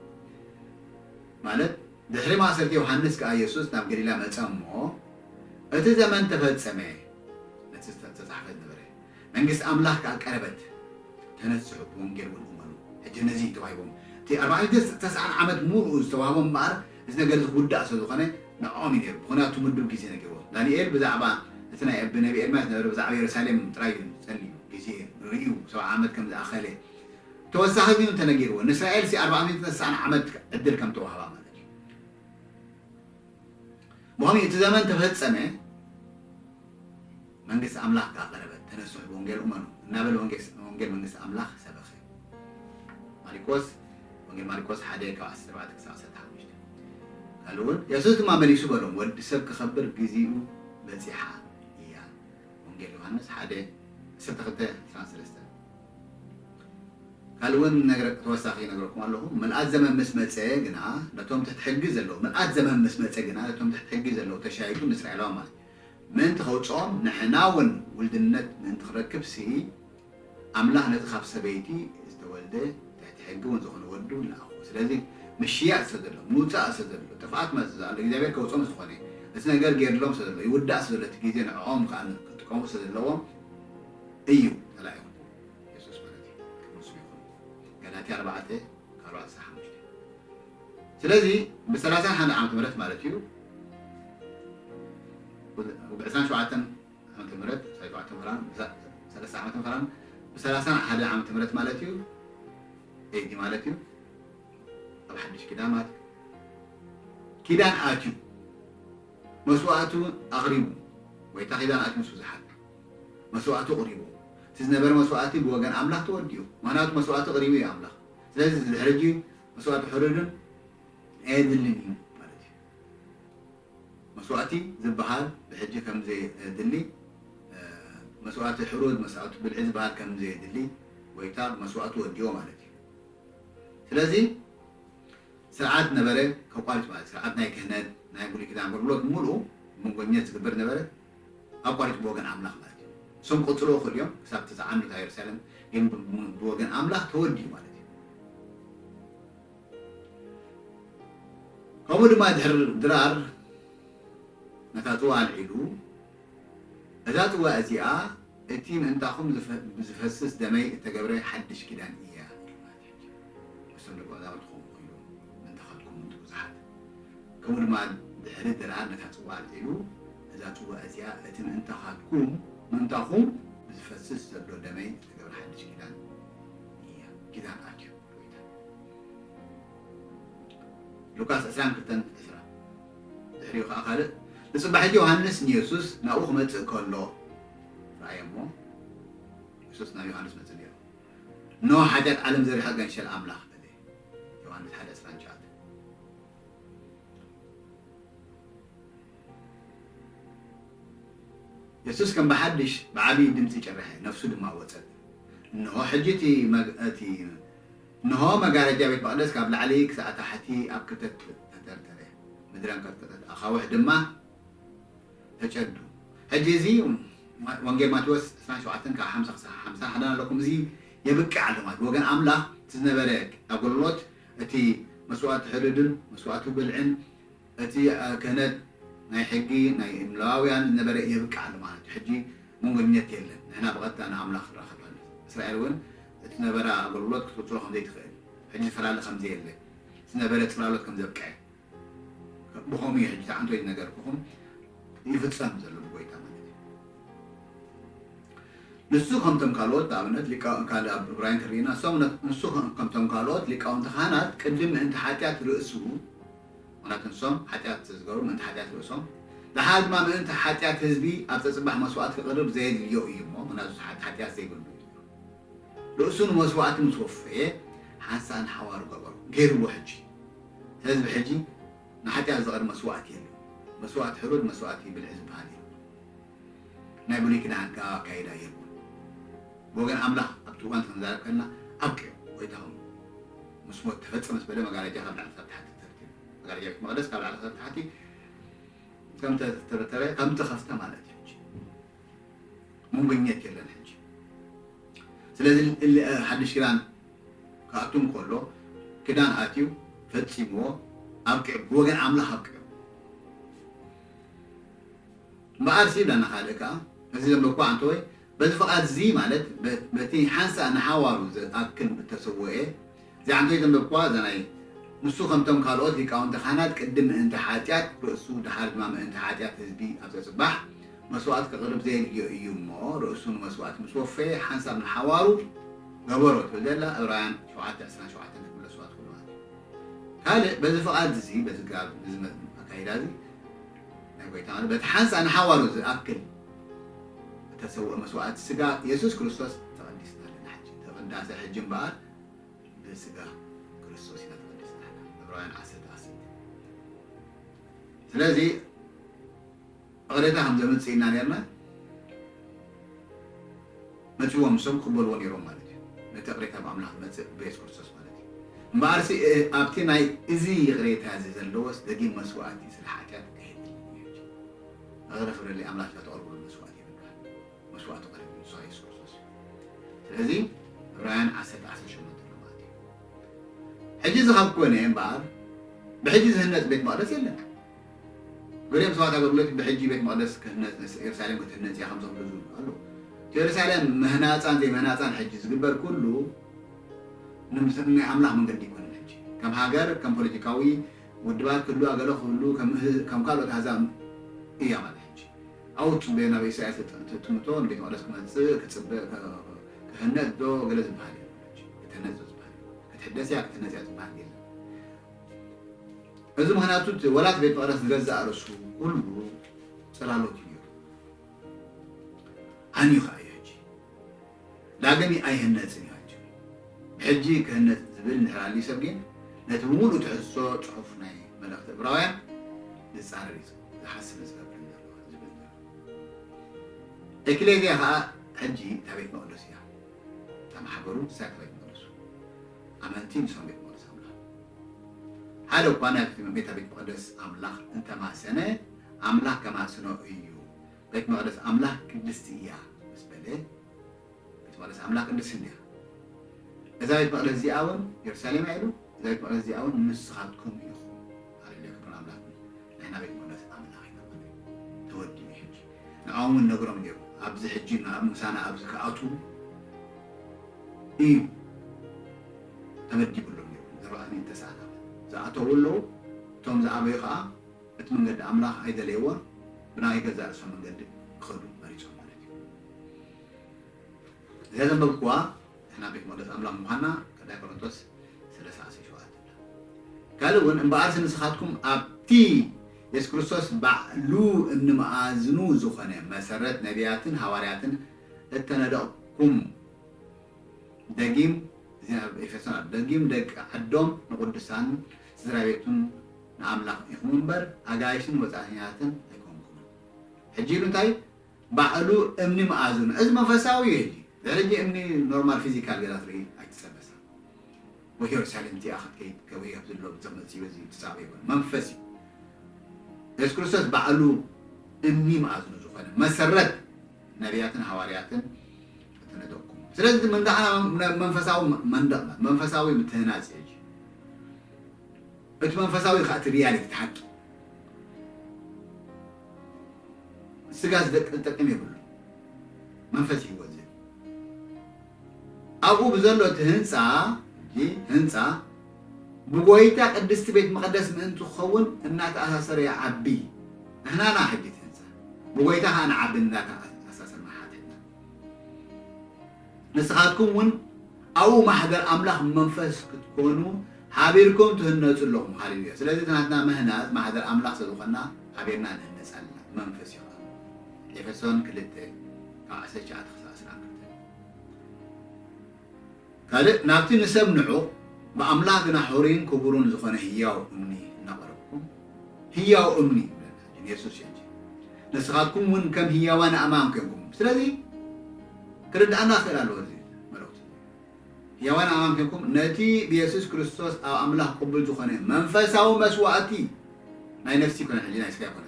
ማለት፣ ድሕሪ ማእሰርቲ ዮሃንስ ከኣ የሱስ ናብ ገሊላ መጸ እሞ፣ እቲ ዘመን ተፈጸመ፣ ነቲ ዝተ-፣ ዝተጻሕፈ ዝነበረ፣ መንግስቲ ኣምላኽ ከኣ ቀረበት፣ ተነስሑ፣ ብወንጌል እውን እመኑ። ሕጂ ነዚ ተዋሂቦም፣ እቲ ኣርባዕተ ሚእቲ ተስዓን ዓመት ሙሉኡ ዝተዋህቦም እምበኣር፣ እዚ ነገር እዚ ክውዳእ ስለ ዝኾነ፣ ንዕኦም እዩ ነይሩ። ምኽንያቱ ምዱብ ግዜ ነጊርዎ። ዳንኤል ብዛዕባ እቲ ናይ፣ ብነቢ ኤርምያስ ዝነበረ ብዛዕባ የሩሳሌም ጥራይ እዩ ጸልዩ። ግዜ ርእዩ፣ ሰብዓ ዓመት ከም ዝኣኸለ። ተወሳኺ ግን ተነጊርዎ። ንእስራኤል ሲ ኣርባዕተ ሚእቲ ተስዓን ዓመት ዕድል ከም ተዋህባ ማለት እዩ። ብኸምኡ እቲ ዘመን ተፈጸመ፣ መንግስቲ ኣምላኽ ከኣ ቀረበት፣ ተነስሑ ብወንጌል እመኑ እናበለ ወንጌል፣ ወንጌል መንግስቲ ኣምላኽ ሰበኸ። ማሪቆስ፣ ወንጌል ማሪቆስ ሓደ ካብ ዓሰርተ ኣርባዕተ ክሳብ ዓሰርተ ሓሙሽተ። ካልእ እውን የሱስ ድማ መሊሱ በሎም፣ ወዲ ሰብ ክኸብር ግዜኡ በጺሓ እያ። ወንጌል ዮሃንስ ሓደ፣ ዓሰርተ ክልተ፣ ዕስራን ሰለስተን። ካልእ እውን ነገር ተወሳኺ ይነግረኩም ኣለኹ። ምልኣት ዘመን ምስ መጸ ግና ነቶም ትሕቲ ሕጊ ዘለዉ፣ ምልኣት ዘመን ምስ መጸ ግና ነቶም ትሕቲ ሕጊ ዘለዉ ተሻይቱ ንእስራኤላውያን ማለት እዩ። ምእንቲ ከውጽኦም ንሕና እውን ውልድነት ምእንቲ ክረክብ ሲ ኣምላኽ ነቲ ካብ ሰበይቲ ዝተወልደ ትሕቲ ሕጊ እውን ዝኾነ ወዱ ለኣኹ። ስለዚ ምሽያጥ ስለ ዘሎ፣ ምውጻእ ስለ ዘሎ፣ ጥፍኣት መጽእ ዘሎ እግዚኣብሔር ከውጽኦም ዝኾነ፣ እቲ ነገር ገይርሎም ስለ ዘሎ፣ ይውዳእ ስለ ዘሎ፣ እቲ ግዜ ንዕኦም ከኣ ክጥቀሙ ስለ ዘለዎም እዩ ተላኢኹ። የሱስ ማለት እዩ። ምስ ይኹን። ገላትያ ኣርባዕተ ካብ ኣርባዕተ ሓሙሽተ። ስለዚ ብሰላሳን ሓደን ዓመተ ምህረት ማለት እዩ፣ ብ ዕስራን ሸውዓተን ዓመተ ምህረት፣ ዕስራን ሸውዓተን ፈራን፣ ብሳ-፣ ሰለስተ ዓመተ ፈራን፣ ብሰላሳን ሓደን ዓመተ ምህረት ማለት እዩ፣ ኤ ዲ ማለት እዩ፣ ኣብ ሓድሽ ኪዳን ማለት እዩ። ኪዳን ኣትዩ፣ መስዋእቱ ኣቕሪቡ፣ ወይ እታ ኪዳን ኣትዩ ምስ ብዙሓት መስዋእቱ ኣቕሪቡ። እቲ ዝነበረ መስዋእቲ ብወገን ኣምላኽ ተወዲኡ። ምኽንያቱ መስዋእቱ ኣቕሪቡ እዩ ኣምላኽ። ስለዚ እዚ ድሕሪ ሕጂ መስዋእቲ ሕሩድን ኣየድልን እዩ ማለት እዩ። መስዋእቲ ዝበሃል ብሕጂ ከም ዘየድሊ፣ እ፣ መስዋእቲ ሕሩድ፣ መስዋእቲ ብልዒ ዝበሃል ከም ዘየድሊ፣ ጎይታ መስዋእቱ ወዲኦ ማለት እዩ። ስለዚ ስርዓት ነበረ ከቋርጽ ማለት፣ ስርዓት ናይ ክህነት፣ ናይ ብሉይ ኪዳን ኣገልግሎት ብምሉኡ፣ መንጎኘት ዝግበር ነበረ፣ ኣቋሪጹ ብወገን ኣምላኽ ማለት እዩ። እሶም ክቕጽልዎ ይኽእሉ እዮም፣ ክሳብ ተጻዓኑ እታ የሩሳሌም፣ ግን ብ-፣ ብወገን ኣምላኽ ተወዲኡ ማለት እዩ። ከምኡ ድማ ድሕሪ ድራር ነታ ጽዋ ኣልዒሉ፣ እዛ ጽዋ እዚኣ እቲ ምእንታኹም ዝፈ-፣ ብዝፈስስ ደመይ እተገብረ ሓድሽ ኪዳን እያ። እሶም ደቂ መዛሙርቲ ከምኡ ኢሉ ምእንታኻትኩም ምእንቲ ብዙሓት። ከምኡ ድማ ድሕሪ ድራር ነታ ጽዋ ኣልዒሉ፣ እዛ ጽዋ እዚኣ እቲ ምእንታኻትኩም፣ ምእንታኹም ብዝፈስስ ዘሎ ደመይ እተገብረ ሓድሽ ኪዳን እያ። ኪዳን ኣትዩ። ሉቃስ ዕስራን ክልተን ዕስራ። ድሕሪኡ ኸዓ ካልእ፣ ንጽባሒቲ ዮሃንስ ንየሱስ ናብኡ ክመጽእ ከሎ ረኣየ እሞ፣ የሱስ ናብ ዮሃንስ መጽእ ነይሩ። እንሆ ሓጢኣት ዓለም ዘሪሓ ገንሸል ኣምላኽ በለ። ዮሃንስ ሓደ ዕስራን ትሽዓተን። የሱስ ከም ብሓድሽ ብዓብዪ ድምጺ ጨረሐ፣ ነፍሱ ድማ ወጸት። እንሆ ሕጂ እቲ መግ-፣ እቲ፣ እንሆ መጋረጃ ቤት መቕደስ ካብ ላዕሊ ክሳዕ ታሕቲ ኣብ ክልተ ተተርተረ፣ ምድሪ ኣንቀጥቀጠት፣ ኣኻውሕ ድማ ተጨዱ። ሕጂ እዚ ማ-፣ ወንጌል ማቴዎስ ዕስራን ሸውዓተን ካብ ሓምሳ ክሳዕ ሓምሳ ሓዳን ኣለኩም። እዚ የብቅዕ ኣሎ ማለት ብወገን ኣምላኽ እቲ ዝነበረ ኣገልግሎት፣ እቲ መስዋእቲ ሕርድን መስዋእቲ ብልዕን እቲ፣ እ፣ ክህነት ናይ ሕጊ ናይ ሌዋውያን ዝነበረ የብቅዕ ኣሎ ማለት እዩ። ሕጂ መንጎኝነት የለን። ንሕና ብቐጥታ ንኣምላኽ ንራኸብ ማለት እዩ። እስራኤል እውን እቲ ዝነበረ ኣገልግሎት ክትቕጽሎ ከም ዘይትኽእል፣ ሕጂ ዝፈላለ ከም ዘየለ፣ ዝነበረ ጽላሎት ከም ዘብቅዐ፣ ብኸምኡ እዩ ሕጂ ተዓንቶ ዝነገርኩኹም ይፍጸም ዘሎ ብጎይታ ማለት እዩ። ንሱ ከምቶም ካልኦት፣ ንኣብነት፣ ሊቃ-፣ ካልእ ኣብ ዕብራውያን እንተርኢና፣ እሶም ነ-፣ ንሱ ከም-፣ ከምቶም ካልኦት ሊቃውንቲ ካህናት ቅድም ምእንቲ ሓጢኣት ርእሱ፣ ምኽንያቱ ንሶም ሓጢኣት ዝገብሩ ምእንቲ ሓጢኣት ርእሶም፣ ደሓር ድማ ምእንቲ ሓጢኣት ህዝቢ ኣብ ጸጽባሕ መስዋእቲ ክቕርብ ዘየድልዮ እዩ እሞ፣ ምኽንያቱ ሓ-፣ ሓጢኣት ዘይብሉ እዩ። ርእሱ ንመስዋእቲ ምስ ወፈየ፣ ሓንሳእ ንሓዋሩ ገበሮ፣ ገይርዎ። ሕጂ ህዝቢ ሕጂ ንሓጢኣት ዝቐርብ መስዋእቲ የለን። መስዋእቲ ሕሩድ፣ መስዋእቲ ብልዒ ዝበሃል የለን። ናይ ብሉይ ኪዳን ሕጋዊ ኣካይዳ የብሉን። ብወገን ኣምላኽ ኣብቲ እዋን ክንዛረብ ከለና ኣብቂዑ፣ ጎይታ ኾን ምስ ሞት ተፈጸመ ምስ በለ መጋረጃ ካብ ላዕሊ ክሳብ ታሕቲ ተተርቲሩ። መጋረጃ ቤት መቕደስ ካብ ላዕሊ ክሳብ ታሕቲ ከም ተተረተረ፣ ከም ተኸፍተ ማለት እዩ። ሕጂ መንጎኝነት የለን ሕጂ። ስለዚ እል-፣ ሓድሽ ኪዳን ክኣቱ እንከሎ ክዳን ኣትዩ ፈጺምዎ ኣብቂዑ፣ ብወገን ኣምላኽ ኣብቂዑ። እምበኣር ሲ ይብለና ካልእ ከኣ፣ እዚ ዘንበብኩ ኣንተ ወይ፣ በዚ ፍቓድ እዚ ማለት በ-፣ በቲ ሓንሳእ ንሓዋሩ ዝኣክል እተሰውአ፣ እዚኣ ኣንተ ወይ ዘንበብኩዋ፣ እዛ ናይ ንሱ ከምቶም ካልኦት ሊቃውንቲ ካህናት ቅድም ምእንቲ ሓጢኣት ርእሱ፣ ደሓር ድማ ምእንቲ ሓጢኣት ህዝቢ ኣብ ዘጽባሕ መስዋእቲ ክቕርብ ዘየድልዮ እዩ እሞ፣ ርእሱ ንመስዋእቲ ምስ ወፈየ፣ ሓንሳብ ንሓዋሩ ገበሮ ትብል ዘላ ዕብራውያን ሸውዓተ ዕስራን ሸውዓተን ክትምለስዋ ትኽእሉ ማለት እዩ። ካልእ፣ በዚ ፍቓድ እዚ፣ በዚ ግራብ፣ በዚ መ-፣ ኣካይዳ እዚ፣ ናይ ጎይታ ማለት፣ በቲ ሓንሳእ ንሓዋሩ ዝኣክል እተሰውአ መስዋእቲ ስጋ የሱስ ክርስቶስ ተቐዲስና ኣለና። ሕጂ ተቐዳሰ፣ ሕጂ እምበኣር ብስጋ ክርስቶስ ኢና ተቐዲስና ኣለና። ዕብራውያን ዓሰርተ ዓሰርተ። ስለዚ፣ እቕሬታ ከም ዘምጽእ ኢና ኔርና፣ መጺዎም ንሶም ክቕበልዎ ኔሮም ማለት እዩ። ነቲ እቕሬታ ብኣምላኽ ዝመጽእ ብየሱስ ክርስቶስ ማለት እዩ። እምበኣርሲ፣ እ-፣ ኣብቲ ናይ እዚ ይቕሬታ እዚ ዘለዎስ ደጊም መስዋእቲ ስለ ሓጢኣት ኣየድልን እዩ። እቕረ ፍረለይ ኣምላኽ ኢልካ ተቕርብሉ መስዋእቲ የብልካን። መስዋእቲ ቀሪቡ ንሱ የሱስ ክርስቶስ እዩ። ስለዚ ዕብራውያን ዓሰርተ ዓሰርተ ሸሞንተ ኣሎ ማለት እዩ። ሕጂ እዚ ካብ ኮነ እምበኣር ብሕጂ ዝህነጽ ቤት መቕደስ የለን። ገሊኦም ሰባት ኣገልግሎት ብሕጂ ቤት መቕደስ ክህነጽ፣ የሩሳሌም ክትህነጽ እያ ከም ዝብሉ ዝብሉ ኣለዉ። እቲ የሩሳሌም ምህናጻን ዘይምህናጻን ሕጂ ዝግበር ኩሉ ንምስ-፣ ናይ ኣምላኽ መንገዲ ኣይኮነን። ሕጂ ከም ሃገር፣ ከም ፖለቲካዊ ውድባት ክህሉ፣ ኣገለ ክህሉ፣ ከም ህ-፣ ከም ካልኦት ኣህዛብ እያ ማለት ሕጂ። ኣብኡ ትጽበዮ ናብ ኢሳያስ ትጥ-፣ ትጥምቶ፣ ንቤት መቕደስ ክመጽእ፣ ክጽበ-፣ ክ-፣ ክህነጽ ዶ ገለ ዝበሃል የለን። ሕጂ ክትህነጽ ዶ ዝበሃል የለን። ክትሕደስ እያ፣ ክትህነጽ እያ ዝበሃል የለን። እዚ ምኽንያቱ እቲ ወላ እቲ ቤት መቕደስ ዝገዝእ ርእሱ ኩሉ ጽላሎት እዩ ነይሩ። ዓንዩ ኸኣ እዩ ሕጂ። ዳግም ኣይህነጽን እዩ ሕጂ። ብሕጂ ክህነጽ ዝብል እንድሕር ኣልዩ ሰብ ግን ነቲ ብምሉእ ትሕዝቶ ጽሑፍ ናይ መልእኽቲ ዕብራውያን ዝጻረር እዩ ዝሓስብን ዝገብርን ዘሎ ዝብል ዘሎ። ኤክሌዝያ ኸኣ ሕጂ እታ ቤት መቕደስ እያ። እታ ማሕበሩ ንሳ እያ እታ ቤት መቕደሱ። ኣመንቲ ንሶም ቤት መቕደስ ኣምላኽ። ሓደ እኳ ናብቲ ቤታ ቤት መቕደስ ኣምላኽ እንተማሰነ፣ ኣምላኽ ከማስኖ እዩ። ቤት መቕደስ ኣምላኽ ቅድስቲ እያ ምስ በለ፣ ቤት መቕደስ ኣምላኽ ቅድስቲ እንድያ። እዛ ቤት መቕደስ እዚኣ እውን የሩሳሌም እያ ኢሉ፣ እዛ ቤት መቕደስ እዚኣ እውን ንስኻትኩም ኢኹም። ሃሌሉያ፣ ክብሪ ቤት መቕደስ ኣምላኽ ኢና ማለት እዩ። ተወዲኡ እዩ ሕጂ። ንዖም እውን ነግሮም ነይሩ። ኣብዚ ሕጂ ንኣብ ምሳና ኣብዚ ክኣትዉ እዩ ተመዲቡሎም ነይሩ። ዘርባዕተ ሚእቲ ተስዓን ዓመት ዝኣተዉ ኣለዉ። እቶም ዝኣበዩ ከዓ እቲ መንገዲ ኣምላኽ ኣይደለይዎን፣ ብናይ ገዛእ ርእሶም መንገዲ ክኸዱ መሪጾም ማለት እዩ። እዛ ዘንበብኩዋ ንሕና ቤት መቕደስ ኣምላኽ ምዃንና ቀዳይ ቆሮንቶስ ሰለስተ ዓሰርተ ሸውዓተ። ካልእ እውን እምበኣርስ ንስኻትኩም ኣብቲ የሱስ ክርስቶስ ባዕሉ እምኒ መኣዝኑ ዝኾነ መሰረት ነቢያትን ሃዋርያትን እተነደቕኩም ደጊም፣ እዚ ኣብ ኤፌሶን ኣሎ፣ ደጊም ደቂ ዓዶም ንቕዱሳን ስድራ ቤቱን ንኣምላኽ ኢኹም እምበር ኣጋይሽን ወጻእተኛታትን ኣይኮንኩምን። ሕጂ ኢሉ እንታይ? ባዕሉ እምኒ መኣዝኑ። እዚ መንፈሳዊ እዩ። ሕጂ ድሕሪ ሕጂ እምኒ ኖርማል ፊዚካል ገዛ ትርኢ ኣይትጸበሳ። ወይ የሩሳሌም እቲኣ ክትከይድ ከበይ ኣብ ዘሎ ብዘመጽእ በዚ ትጻበ ይኮን መንፈስ እዩ። የሱስ ክርስቶስ ባዕሉ እምኒ መኣዝኑ ዝኾነ መሰረት ነቢያትን ሃዋርያትን እተነደቕኩም። ስለዚ መንደቕና መንፈሳዊ መንደቕ፣ መንፈሳዊ ምትህናጽ እዩ። እቲ መንፈሳዊ ከዓ እቲ ሪያሊቲ፣ እቲ ሓቂ። ስጋ ዝደቅ-፣ ዝጠቅም የብሉ። መንፈስ ህይወት ዝህብ። ኣብኡ ብዘሎ እቲ ህንፃ፣ ሕጂ ህንፃ ብጎይታ ቅድስቲ ቤት መቕደስ ምእንቲ ክኸውን እናተኣሳሰረ ይዓቢ። ንሕናና ሕጂ እቲ ህንፃ ብጎይታ ከዓ ንዓቢ እናተኣሳሰርና ሓቲትና። ንስኻትኩም እውን ኣብኡ ማሕደር ኣምላኽ መንፈስ ክትኮኑ ሓቢርኩም ትህነጹ ኣለኹም። ሃሌሉያ። ስለዚ እቲ ናትና ምህናጽ ማሕደር ኣምላኽ ስለ ዝኾንና ሓቢርና ንህነጽ ኣለና። መንፈስ እዩ። ኤፌሶን ክልተ ካብ ዓሰርተ ትሽዓተ ክሳብ ዕስራን ክልተን። ካልእ ናብቲ ንሰብ ንዑቕ ብኣምላኽ ግና ሕሩይን ክቡርን ዝኾነ ህያው እምኒ እናቐረብኩም፣ ህያው እምኒ ይብለና። የሱስ እዩ። ንስኻትኩም እውን ከም ህያዋን ኣእማን ኮንኩም። ስለዚ ክርድኣና ክእል ኣለዎ እዚ መልእኽቲ። ህያዋን ኣእማን ኮንኩም ነቲ ብየሱስ ክርስቶስ ኣብ ኣምላኽ ቅቡል ዝኾነ መንፈሳዊ መስዋእቲ፣ ናይ ነፍሲ ኮነ ሕጂ ናይ ስጋ ኮነ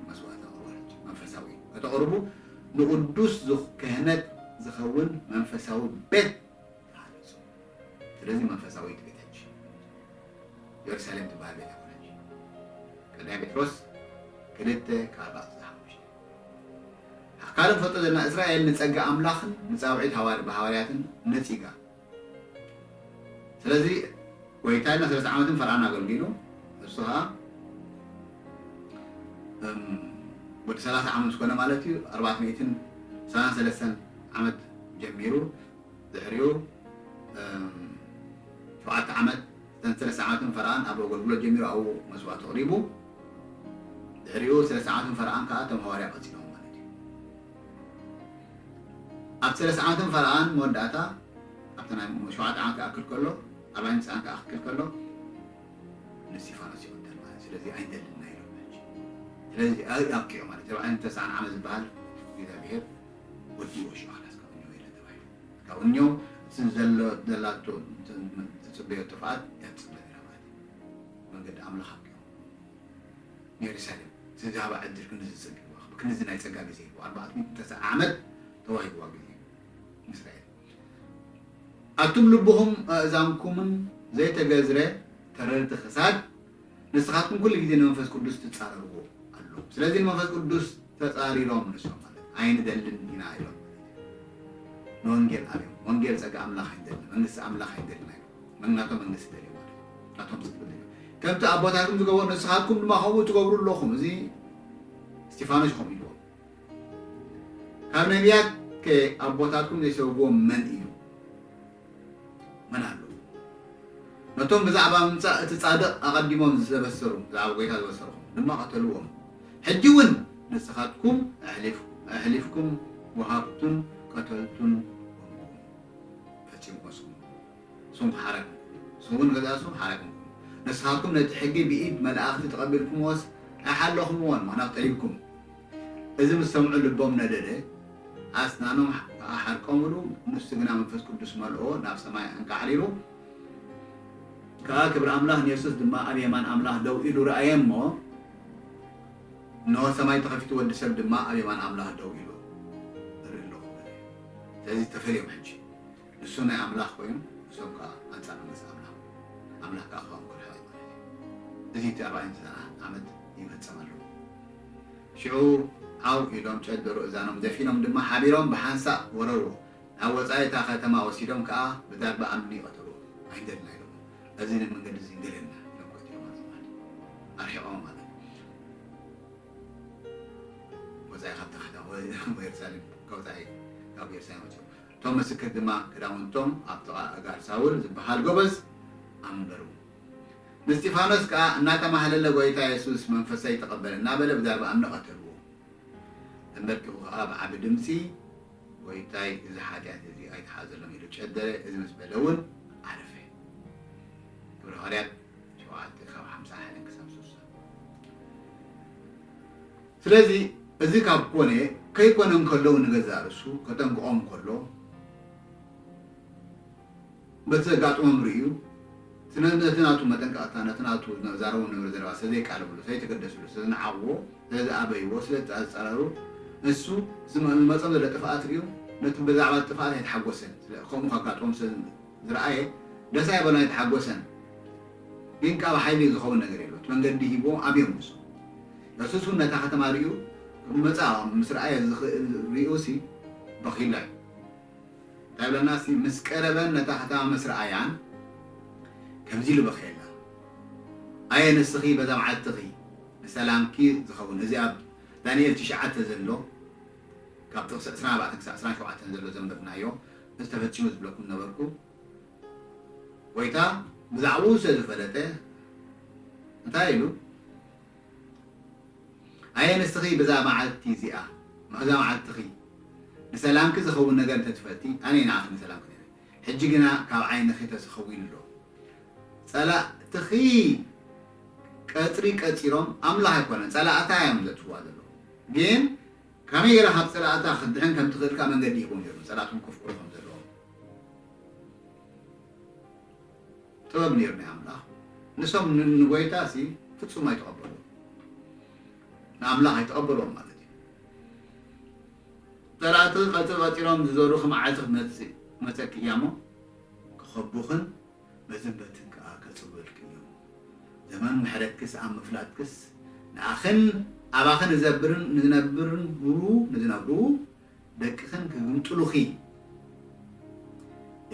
መስዋእቲ ኣቕርቡ። መንፈሳዊ ከተቕርቡ ንቅዱስ ዝኽ-፣ ክህነት ዝኸውን መንፈሳዊ ቤት ተሃነጹ። ስለዚ መንፈሳዊት ቤት ሕጂ የሩሳሌም ትበሃል ቤት ኣይኮነች። ቀዳማይ ጴጥሮስ ክልተ ካብ ኣርባዕተ ክሳብ ሓሙሽተ። ካልእ ንፈልጦ ዘለና እስራኤል ንጸጋ ኣምላኽን ንጻውዒት ሃዋር-፣ ብሃዋርያትን ነጺጋ። ስለዚ ጎይታ ኢልና ሰለስተ ዓመትን ፈርዓን ኣገልጊሉ፣ እሱ ኸኣ፣ እም፣ ወዲ ሰላሳ ዓመት ዝኾነ ማለት እዩ፣ ኣርባዕተ ሚእትን ሰላሳን ሰለስተን ዓመት ጀሚሩ፣ ድሕሪኡ፣ እም፣ ሸውዓተ ዓመት፣ እተን ሰለስተ ዓመትን ፈርዓን ኣብ ኣገልግሎት ጀሚሩ ኣብኡ መስዋእቲ ኣቕሪቡ፣ ድሕሪኡ ሰለስተ ዓመትን ፈርዓን ከኣ እቶም ሃዋርያ ቀጺሎም ማለት እዩ። ኣብ ሰለስተ ዓመትን ፈርዓን መወዳእታ፣ ኣብቲ ናይ ሸውዓተ ዓመት ክኣክል ከሎ፣ ኣርባዓን ትስዓን ክኣክል ከሎ፣ ንስቲፋኖስ ይቕተል ማለት እዩ። ስለዚ ኣይንደልን ኢና ኢሎም ሕጂ። ስለዚ ኣይ-፣ ኣብቂዑ ማለት እዩ። ኣርባዓን ተስዓን ዓመት ዝበሃል እግዚኣብሔር ወዲእዎ ሽዑ፣ ሓላስ ካብ እኒኦ ኢለ ተባሂሉ። ካብ እኒኦ እቲ ዘሎ፣ ዘላቶ፣ ትጽበዮ ጥፍኣት እያ ትጽበ ነይራ ማለት እዩ። መንገዲ ኣምላኽ ኣብቂዑ። ንየሩሳሌም ዝሃባ ዕድል ክንድዚ ዝጸግብዋ፣ ክንድዚ ናይ ጸጋ ግዜ ይህብዋ። ኣርባዕተ ሚእቲ ዓመት ተዋሂብዋ ግዜ ንእስራኤል። ኣቱም ልብኹም ኣእዛንኩምን ዘይተገዝረ ተረርቲ ክሳድ፣ ንስኻትኩም ኩሉ ግዜ ንመንፈስ ቅዱስ ትጻረርዎ ኣለኹም። ስለዚ ንመንፈስ ቅዱስ ተጻሪሮም ንሶም ማለት ኣይንደልን ኢና ኢሎም። ንወንጌል ኣብዮም። ወንጌል ጸጋ ኣምላኽ ኣይንደልን፣ መንግስቲ ኣምላኽ ኣይንደልን ኣይሎም። መን ናቶም መንግስቲ ደልዩ ማለት እዩ። ናቶም ጽድቂ ደልዩ። ከምቲ ኣቦታትኩም ዝገበሩ ንስኻትኩም ድማ ከምኡ ትገብሩ ኣለኹም። እዚ እስቲፋኖስ ከምኡ ኢልዎም። ካብ ነቢያት ከ ኣቦታትኩም ዘይሰውግዎም መን እዩ? መን ኣሎ? ነቶም ብዛዕባ ምምጻእ እቲ ጻድቕ ኣቐዲሞም ዘበሰሩ፣ ብዛዕባ ጐይታ ዝበሰሩኹም ድማ ቀተልዎም። ሕጂ እውን ንስኻትኩም ኣሕሊፍ-፣ ኣሕሊፍኩም ወሃብቱን ቀተልቱን ኮንኩም። ፈጺምኩምዎ ንስኹም። ንስኹም ሓራይ ኮንኩም። ንስኹም እውን ገዛእ ርእስኹም ሓራይ ኮንኩም። ንስኻትኩም ነቲ ሕጊ ብኢድ መላእኽቲ ተቐቢልኩምዎስ ኣይሓለኹምዎን፣ ምኽንያቱ ጠሊብኩም። እዚ ምስ ሰምዑ ልቦም ነደደ፣ ኣስናኖም ከኣ ሓርቀምሉ፣ ንሱ ግና መንፈስ ቅዱስ መልኦ፣ ናብ ሰማይ ኣንቃዕሪሩ ከኣ ክብሪ ኣምላኽ ንየሱስ ድማ ኣብ የማን ኣምላኽ ደው ኢሉ ረኣየ እሞ፣ እንሆ ሰማይ ተኸፊቱ፣ ወዲ ሰብ ድማ ኣብ የማን ኣምላኽ ደው ኢሉ እርኢ ኣለኹ በለ። ስለዚ ተፈልዮም ሕጂ። ንሱ ናይ ኣምላኽ ኮይኑ፣ ንሶም ከኣ ኣንጻር መንግስቲ ኣምላኽ። ኣምላኽ ከኣ ክኸውን ክርሕቕ እዩ ማለት እዩ። እዚ እቲ ኣርባዕተ ዓመት ይፈጸም ኣለዎ። ሽዑ ዓው ኢሎም ጨደሩ፣ እዛኖም ደፊኖም ድማ ሓቢሮም ብሓንሳእ ወረርዎ። ናብ ወጻኢ እታ ከተማ ወሲዶም ከኣ ብዳርባ ኣምኒ ቀተልዎ። ኣይንደድና ኢሎም። እዚ መንገዲ እዚ ይንደደና ኢሎም ቀቲሎም ማለት እዩ። ኣርሒቖም ማለት እዩ። ወጻኢ ካብታ ከተማ ወ-፣ ወየሩሳሌም፣ ካብ ወጻኢ ካብ የሩሳሌም ወጺኦም። እቶም ምስክር ድማ ክዳውንቶም ኣብ ጥቓ ኣእጋር ሳውል ዝበሃል ጎበዝ ኣንበሩ። ንስጢፋኖስ ከኣ እናተማህለለ፣ "ጐይታ የሱስ መንፈሰይ ተቐበል" እናበለ ብዳርባ እምኒ ቀተልዎ። ተንበርኪኹ ከኣ ብዓቢ ድምጺ፣ "ጐይታይ፣ እዚ ሓጢኣት እዚ ኣይትሓዘሎም" ኢሉ ጨደረ። እዚ ምስ በለ እውን ዓረፈ። ግብረ ሃዋርያት ሸውዓተ ካብ ሓምሳ ሓደ ክሳብ ስሳ። ስለዚ እዚ ካብ ኮነ፣ ከይኮነ እንከሎ እውን ንገዛእ ርእሱ ከጠንቅቖም ከሎ፣ በቲ ዘጋጥሞም ርእዩ፣ ስነ-፣ ነቲ ናቱ መጠንቀቕታ፣ ነቲ ናቱ ዘራረቦም ነበረ ዘረባ ስለ ዘይቃለብሉ፣ ስለ ዘይተገደስሉ፣ ስለ ዝነዓቕዎ፣ ስለ ዝኣበይዎ፣ ስለ ዝጸረሩ፣ ንሱ ዝመ-፣ ዝመጾም ዘሎ ጥፍኣት ርእዩ፣ ነቲ ብዛዕባ እቲ ጥፍኣት ኣይተሓጎሰን። ስለ-፣ ከምኡ ከጋጥሞም ስለ ዝረኣየ፣ ደስ ኣይበሎን፣ ኣይተሓጎሰን። ግን ከኣ ብሓይሊ ዝኸውን ነገር የሎ። እቲ መንገዲ ሂብዎም ኣብዮም ንሱ። የሱስ እውን ነታ ከተማ ርእዩ፣ ክመጻ ምስ ረኣየ ዝኽእል ርእዩሲ በኺሉ እዩ። እንታይ ብለና እስቲ? ምስ ቀረበን ነታ ከተማ ምስ ረኣያን ከምዚ ኢሉ በኸየላ። "ኣየ ንስኺ በዛ መዓልትኺ ንሰላምኪ ዝኸውን"፣ እዚ ኣብ ዳንኤል ትሽዓተ ዘሎ፣ ካብ ጥቕሲ ዕስራን ኣርባዕተን ክሳብ ዕስራን ሸውዓተን ዘሎ ዘንበብናዮ፣ እዚ ተፈጺሙ ዝብለኩም ነበርኩ። ጐይታ ብዛዕባኡ ስለ ዝፈለጠ እንታይ ኢሉ? "ኣየ ንስኺ በዛ መዓልቲ እዚኣ፣ በዛ መዓልትኺ ንሰላምኪ ዝኸውን ነገር እንተትፈልጢ፣ ኣነ ንዓኺ ንሰላምኪ ነይረ። ሕጂ ግና ካብ ዓይንኺ ተሰኺሉ ኣሎ። ጸላእትኺ ቀጽሪ ቀጺሮም ኣምላኽ ኣይኮነን፣ ጸላእታ እዮም ዘጥፍዋ ዘለዉ። ግን ከመይ ገይራ ካብ ጸላእታ ክትድሕን ከም ትኽእል ከኣ መንገዲ ሂቦም ዘለዉ፣ ጸላእቶም ከፍቅሩ ከም ዘለዎም። ጥበብ ነይሩ ናይ ኣምላኽ። ንሶም ን-፣ ንጐይታ ሲ ፍጹም ኣይተቐበልዎ። ንኣምላኽ ኣይተቐበልዎም ማለት እዩ። ጸላእቲ ቀጽሪ ቀጺሮም ዝዞሩኺ መዓልቲ ክትመጽእ፣ መጸኪ እያ እሞ፣ ክኸቡኽን መዝንበትን ከኣ ከጽውዕልኪ እዮም። ዘመን ምሕረትክስ ኣብ ምፍላጥክስ፣ ንኣኽን ኣባኽን ንዘብርን፣ ንዝነብርን ብሩ፣ ንዝነብሩ ደቅኽን ክግምጥሉኺ፣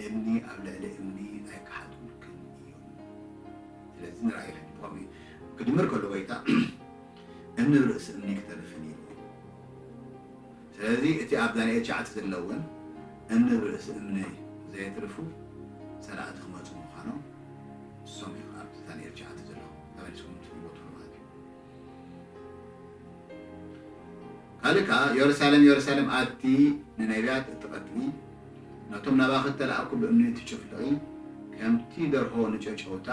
እምኒ ኣብ ልዕሊ እምኒ ኣይከሓድጉልክን እዮም። ስለዚ ንርኣዩ ሕጂ ብኸምኡ ክድምር ከሎ ጐይታ፣ እምኒ ርእሲ እምኒ ክተርፍን ኢሉ። ስለዚ እቲ ኣብ ዳንኤል ትሽዓተ ዘሎ እውን እምኒ ርእሲ እምኒ ዘየትርፉ ጸላእቲ ክመጹ ምዃኖም፣ እሶም እዮም ኣብ ዳንኤል ትሽዓተ ዘለዉ ተመሊሶም ትርጉሙ ማለት እዩ። ካልእ ከኣ፣ የሩሳሌም፣ የሩሳሌም፣ ኣቲ ንነቢያት እትቐትሊ፣ ነቶም ናባኺ እተላእኩ ብእምኒ እትጭፍልቒ፣ ከምቲ ደርሆ ንጨጨውታ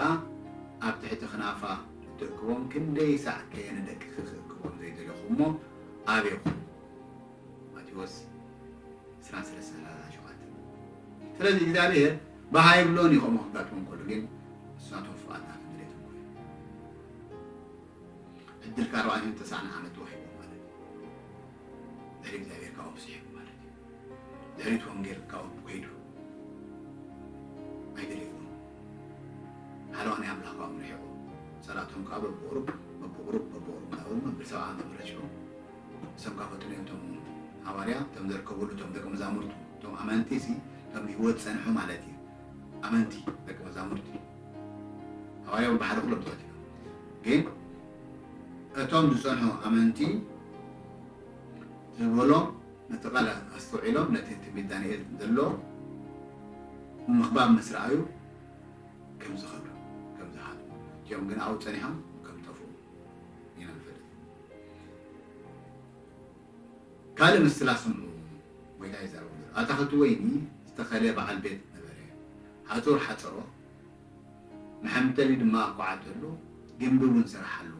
ኣብ ትሕቲ ክናፋ እትእክቦም፣ ክንደይ ሳዕ ከየ ንደቅኺ ክእክቦም ዘይደለኹ እሞ ኣበይኹም? ማቴዎስ ዕስራን ሰለስተን ሰላሳ ሸውዓተ። ስለዚ እግዚኣብሔር ብሃይ ብሎን እዩ ከምኡ ከጋጥሞም ከሎ፣ ግን እሱ ናቶም ፍቓድ ናቶም ድሌት እኮ እዩ። ዕድል ከኣ ኣርባዕተ ሚእትን ተስዓን ዓመት ተዋሂቦም ማለት እዩ። ድሕሪ እግዚኣብሔር ካብኦም ስሒቡ ማለት እዩ። ድሕሪት ወንጌል ካብኦም ከይዱ ኣይደልይዎን። ሓለዋ ናይ ኣምላኽ ካብኦም ርሒቑ። ጸላእቶም ከኣ በብቑሩብ፣ በብቑሩብ፣ በብቑሩብ እናበሉ መበል ሰብዓ መበል ረሲዑ። እሶም ከኣ ፈጥኖም እቶም ሃዋርያ፣ እቶም ዘርከብሉ፣ እቶም ደቂ መዛሙርቱ፣ እቶም ኣመንቲ ሲ፣ እቶም ብህይወት ጸንሑ ማለት እዩ። ኣመንቲ፣ ደቂ መዛሙርቲ። ሃዋርያ እውን ብሓደ ኩሎም ተኸቲሎም። ግን እቶም ዝጸንሑ ኣመንቲ ዝበሎም ነቲ ቃል ኣስተውዒሎም ነቲ ትንቢት ዳንኤል ዘሎ ንምኽባብ ምስ ረኣዩ ከም ዝኸዱ፣ ከም ዝሃድሙ፣ እቲኦም ግን ኣብኡ ጸኒሖም ከም ዝጠፍኡ ኢና ንፈልጥ። ካልእ ምስላ ስምዑ፣ ጐይታ ይዛረብ ኣሎ። ኣታኽልቲ ወይኒ ዝተኸለ በዓል ቤት ነበረ። ሓጹር ሓጸሮ፣ መሐምተሊ ድማ ኣኳዓተሉ፣ ግምቢ እውን ሰረሓሉ።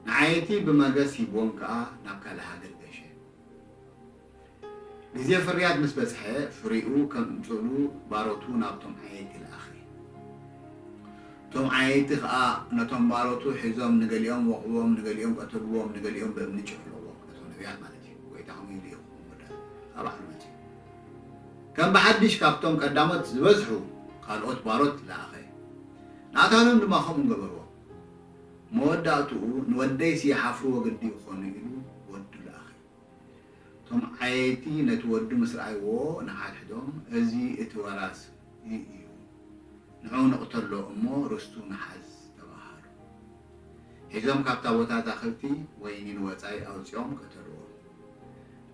ንዓየይቲ ብመገስ ሂብዎም ከኣ ናብ ካልእ ሃገር ገሸ። ግዜ ፍርያት ምስ በጽሐ፣ ፍሪኡ ከምጽእሉ ባሮቱ ናብቶም ዓየይቲ ለኣኸ። እቶም ዓየይቲ ኸኣ ነቶም ባሮቱ ሒዞም፣ ንገሊኦም ወቕዎም፣ ንገሊኦም ቀተልዎም፣ ንገሊኦም ብእምኒ ጨፍለቕዎም። ነቶም ነቢያት ማለት እዩ። ጐይታ ከምኡ ኢሉ እዩ ክኸውን ወዳ፣ ካብ ባዕሉ መጺኡ። ከም ብሓድሽ ካብቶም ቀዳሞት ዝበዝሑ ካልኦት ባሮት ለኣኸ። ንኣታሎም ድማ ከምኡ ገበርዎም። መወዳእትኡ ንወደይሲ ይሓፍርዎ ግዲ ይኾኑ ኢሉ ወዱ ለኣኸ። እቶም ዓየይቲ ነቲ ወዱ ምስ ረኣይዎ ንሓድሕዶም፣ እዚ እቲ ወራስ እዩ፣ ንዕኡ ንቕተሎ እሞ ርስቱ ንሓዝ ተባሃሉ። ሒዞም ካብታ ቦታ ኣታኽልቲ ወይኒ ንወጻኢ ኣውጺኦም ቀተልዎ።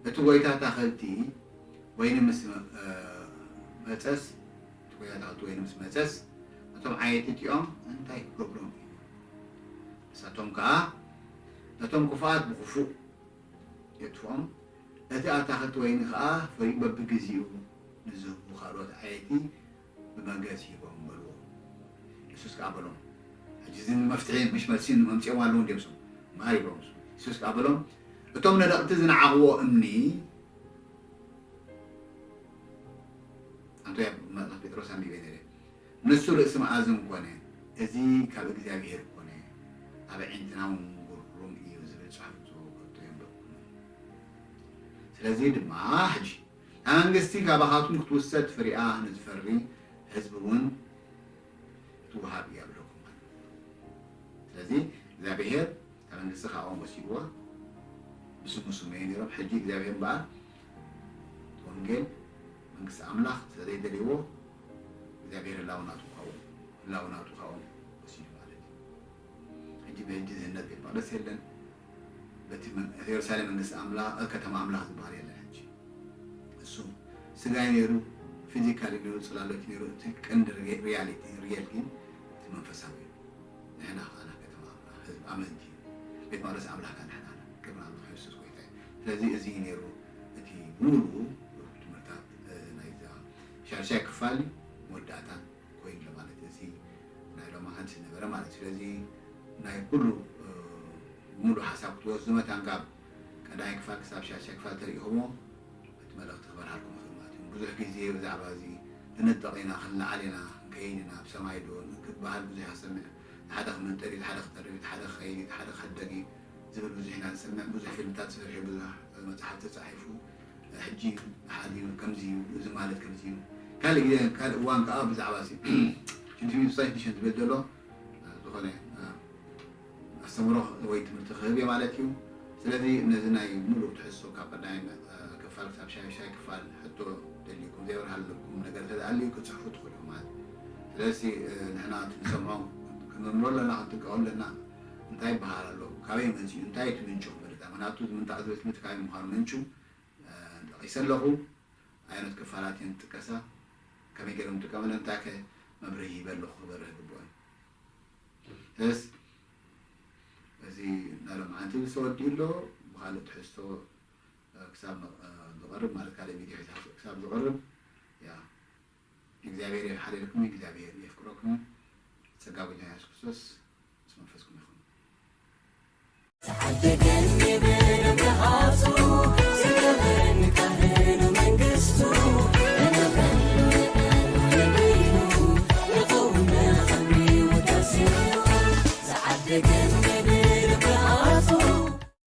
እቲ ጎይታ ኣታኽልቲ ወይኒ ምስ መ- መጸስ እቲ ጎይታ ኣታኽልቲ ወይኒ ምስ መጸስ እቶም ዓየይቲ እቲኦም እንታይ ክገብሮም እዩ? ንሳቶም ከኣ ነቶም ክፉኣት ብኽፉእ የጥፍኦም፣ እቲ ኣታኽልቲ ወይኒ ከኣ ፍሪኡ በብግዜኡ ንዝህቡ ካልኦት ዓየይቲ ብመገስ ሂቦም በልዎ። የሱስ ከኣ በሎም፣ ሕጂ እዚ መፍትሒ ምሽ መልሲ መምጺኦም ኣለዉ እንዲዮም እሶም። እምበኣር ይብሎም እሱ። የሱስ ከኣ በሎም፣ እቶም ነደቕቲ ዝነዓቕዎ እምኒ፣ ኣንቶያ መልእኽቲ ጴጥሮስ ኣንቢበ ነይረ። ንሱ ርእሲ መኣዝን ኮነ፣ እዚ ካብ እግዚኣብሔር ኮነ፣ ኣብ ኣዒንትና እውን ግሩም እዩ ዝብል ጽሑፍ ዝወቀቶ የንበብኩምን። ስለዚ ድማ ሕጂ እታ መንግስቲ ካባኻትኩም ክትውሰድ ፍሪኣ ንዝፈሪ ህዝቢ እውን ክትወሃብ እያ ብለኩም። ስለዚ እግዚኣብሔር እታ መንግስቲ ካብኦም ወሲድዋ ብስሙ ስመዩ ነይሮም። ሕጂ እግዚኣብሔር እምበኣር ወንጌል መንግስቲ ኣምላኽ ስለዘይደልይዎ እግዚኣብሔር ህላው ናቱ ካብኦም ህላው ናቱ ካብኦም ወሲዱ ማለት እዩ። ሕጂ ብሕጂ ዝህነጽ ቤት መቕደስ የለን። በቲ መን- ኢየሩሳሌም መንግስቲ ኣምላኽ ከተማ ኣምላኽ ዝበሃል የለን። ሕጂ እሱ ስጋ እዩ ነይሩ፣ ፊዚካሊ ነይሩ፣ ጽላሎት እዩ ነይሩ። እቲ ቀንዲ ሪያሊቲ ሪየል ግን እቲ መንፈሳዊ እዩ። ንሕና ከኣ ከተማ ኣምላኽ ህዝቢ ኣመንቲ እዩ። ቤት መቕደስ ኣምላኽ ከኣ ንሕና ኢና። ክብሪ ኣምላኽ የሱስ ጎይታ እዩ። ስለዚ እዚ እዩ ነይሩ እቲ ሙሉ ትምህርታት ናይዛ ሻድሻይ ክፋል መወዳእታን ኮይኑ ማለት እዚ ናይ ሎማዓንቲ ዝነበረ ማለት እዩ። ስለዚ ናይ ኩሉ ሙሉ ሓሳብ ክትወስዱ መታን ካብ ቀዳማይ ክፋል ክሳብ ሻድሻይ ክፋል ተሪእኹሞ እቲ መልእኽቲ ክበርሃልኩም ይኽእል ማለት እዩ። ብዙሕ ግዜ ብዛዕባ እዚ ክንጥቕ ኢና፣ ክንለዓል ኢና፣ ክንከይድ ኢና፣ ኣብ ሰማይ ዶ ክበሃል ብዙሕ ኣሰምዕ። ሓደ ክምንጥር እዩ፣ ሓደ ክጠርብ እዩ፣ ሓደ ክኸይድ እዩ፣ ሓደ ክሕደግ እዩ ዝብል ብዙሕ ኢና ንሰምዕ። ብዙሕ ፊልምታት ተሰሪሑ፣ ብዙሕ መጽሓፍ ተጻሒፉ፣ ሕጂ ሓዲኡ ከምዚ እዩ፣ እዚ ማለት ከምዚ እዩ። ካልእ ግዜ ካልእ እዋን ከኣ ብዛዕባ እዚ ሽንቲ ሚእቲ ሳይንቲሽን ዝብል ዘሎ ዝኾነ ኣስተምሮ ወይ ትምህርቲ ክህብ እየ ማለት እዩ። ስለዚ ነዚ ናይ ሙሉእ ትሕዝቶ ካብ ቀዳማይ ክፋል ክሳብ ሻድሻይ ክፋል ሕቶ ደልዩኩም ዘይበርሃለኩም ነገር ተደኣልዩ ክጽሕፉ ትኽእሉ ማለት እዩ። ስለዚ ንሕና እቲ ንሰምዖ ክንምርምሮ ኣለና፣ ክንጥንቀቕ ኣለና። እንታይ ይበሃል ኣሎ፣ ካበይ መጺኡ፣ እንታይ እቲ ምንጩ ክፈልጥ፣ ምክንያቱ እዚ ምንጣቕ ዝብል ትምህርቲ ካበይ ምዃኑ ምንጩ ጠቒሰ ኣለኹ። ኣየኖት ክፋላት እየን ዝጥቀሳ፣ ከመይ ገይሮም ንጥቀመለን፣ እንታይ ከ መብርሂ ሂበ ኣለኹ ክበርህ ግብኦን። ስለዚ እዚ ናይ ሎማዓንቲ ዝተወዲኡ ኣሎ። ብኻልእ ትሕዝቶ ክሳብ ዝቐርብ ማለት ካልእ ቪድዮ ሒዛ ክሳብ ዝቐርብ ያ እግዚኣብሔር ይሓልየልኩም፣ እግዚኣብሔር የፍቅረኩም። ጸጋ ጎይታ የሱስ ክርስቶስ ምስ መንፈስኩም ይኹን። ተዓደገኒ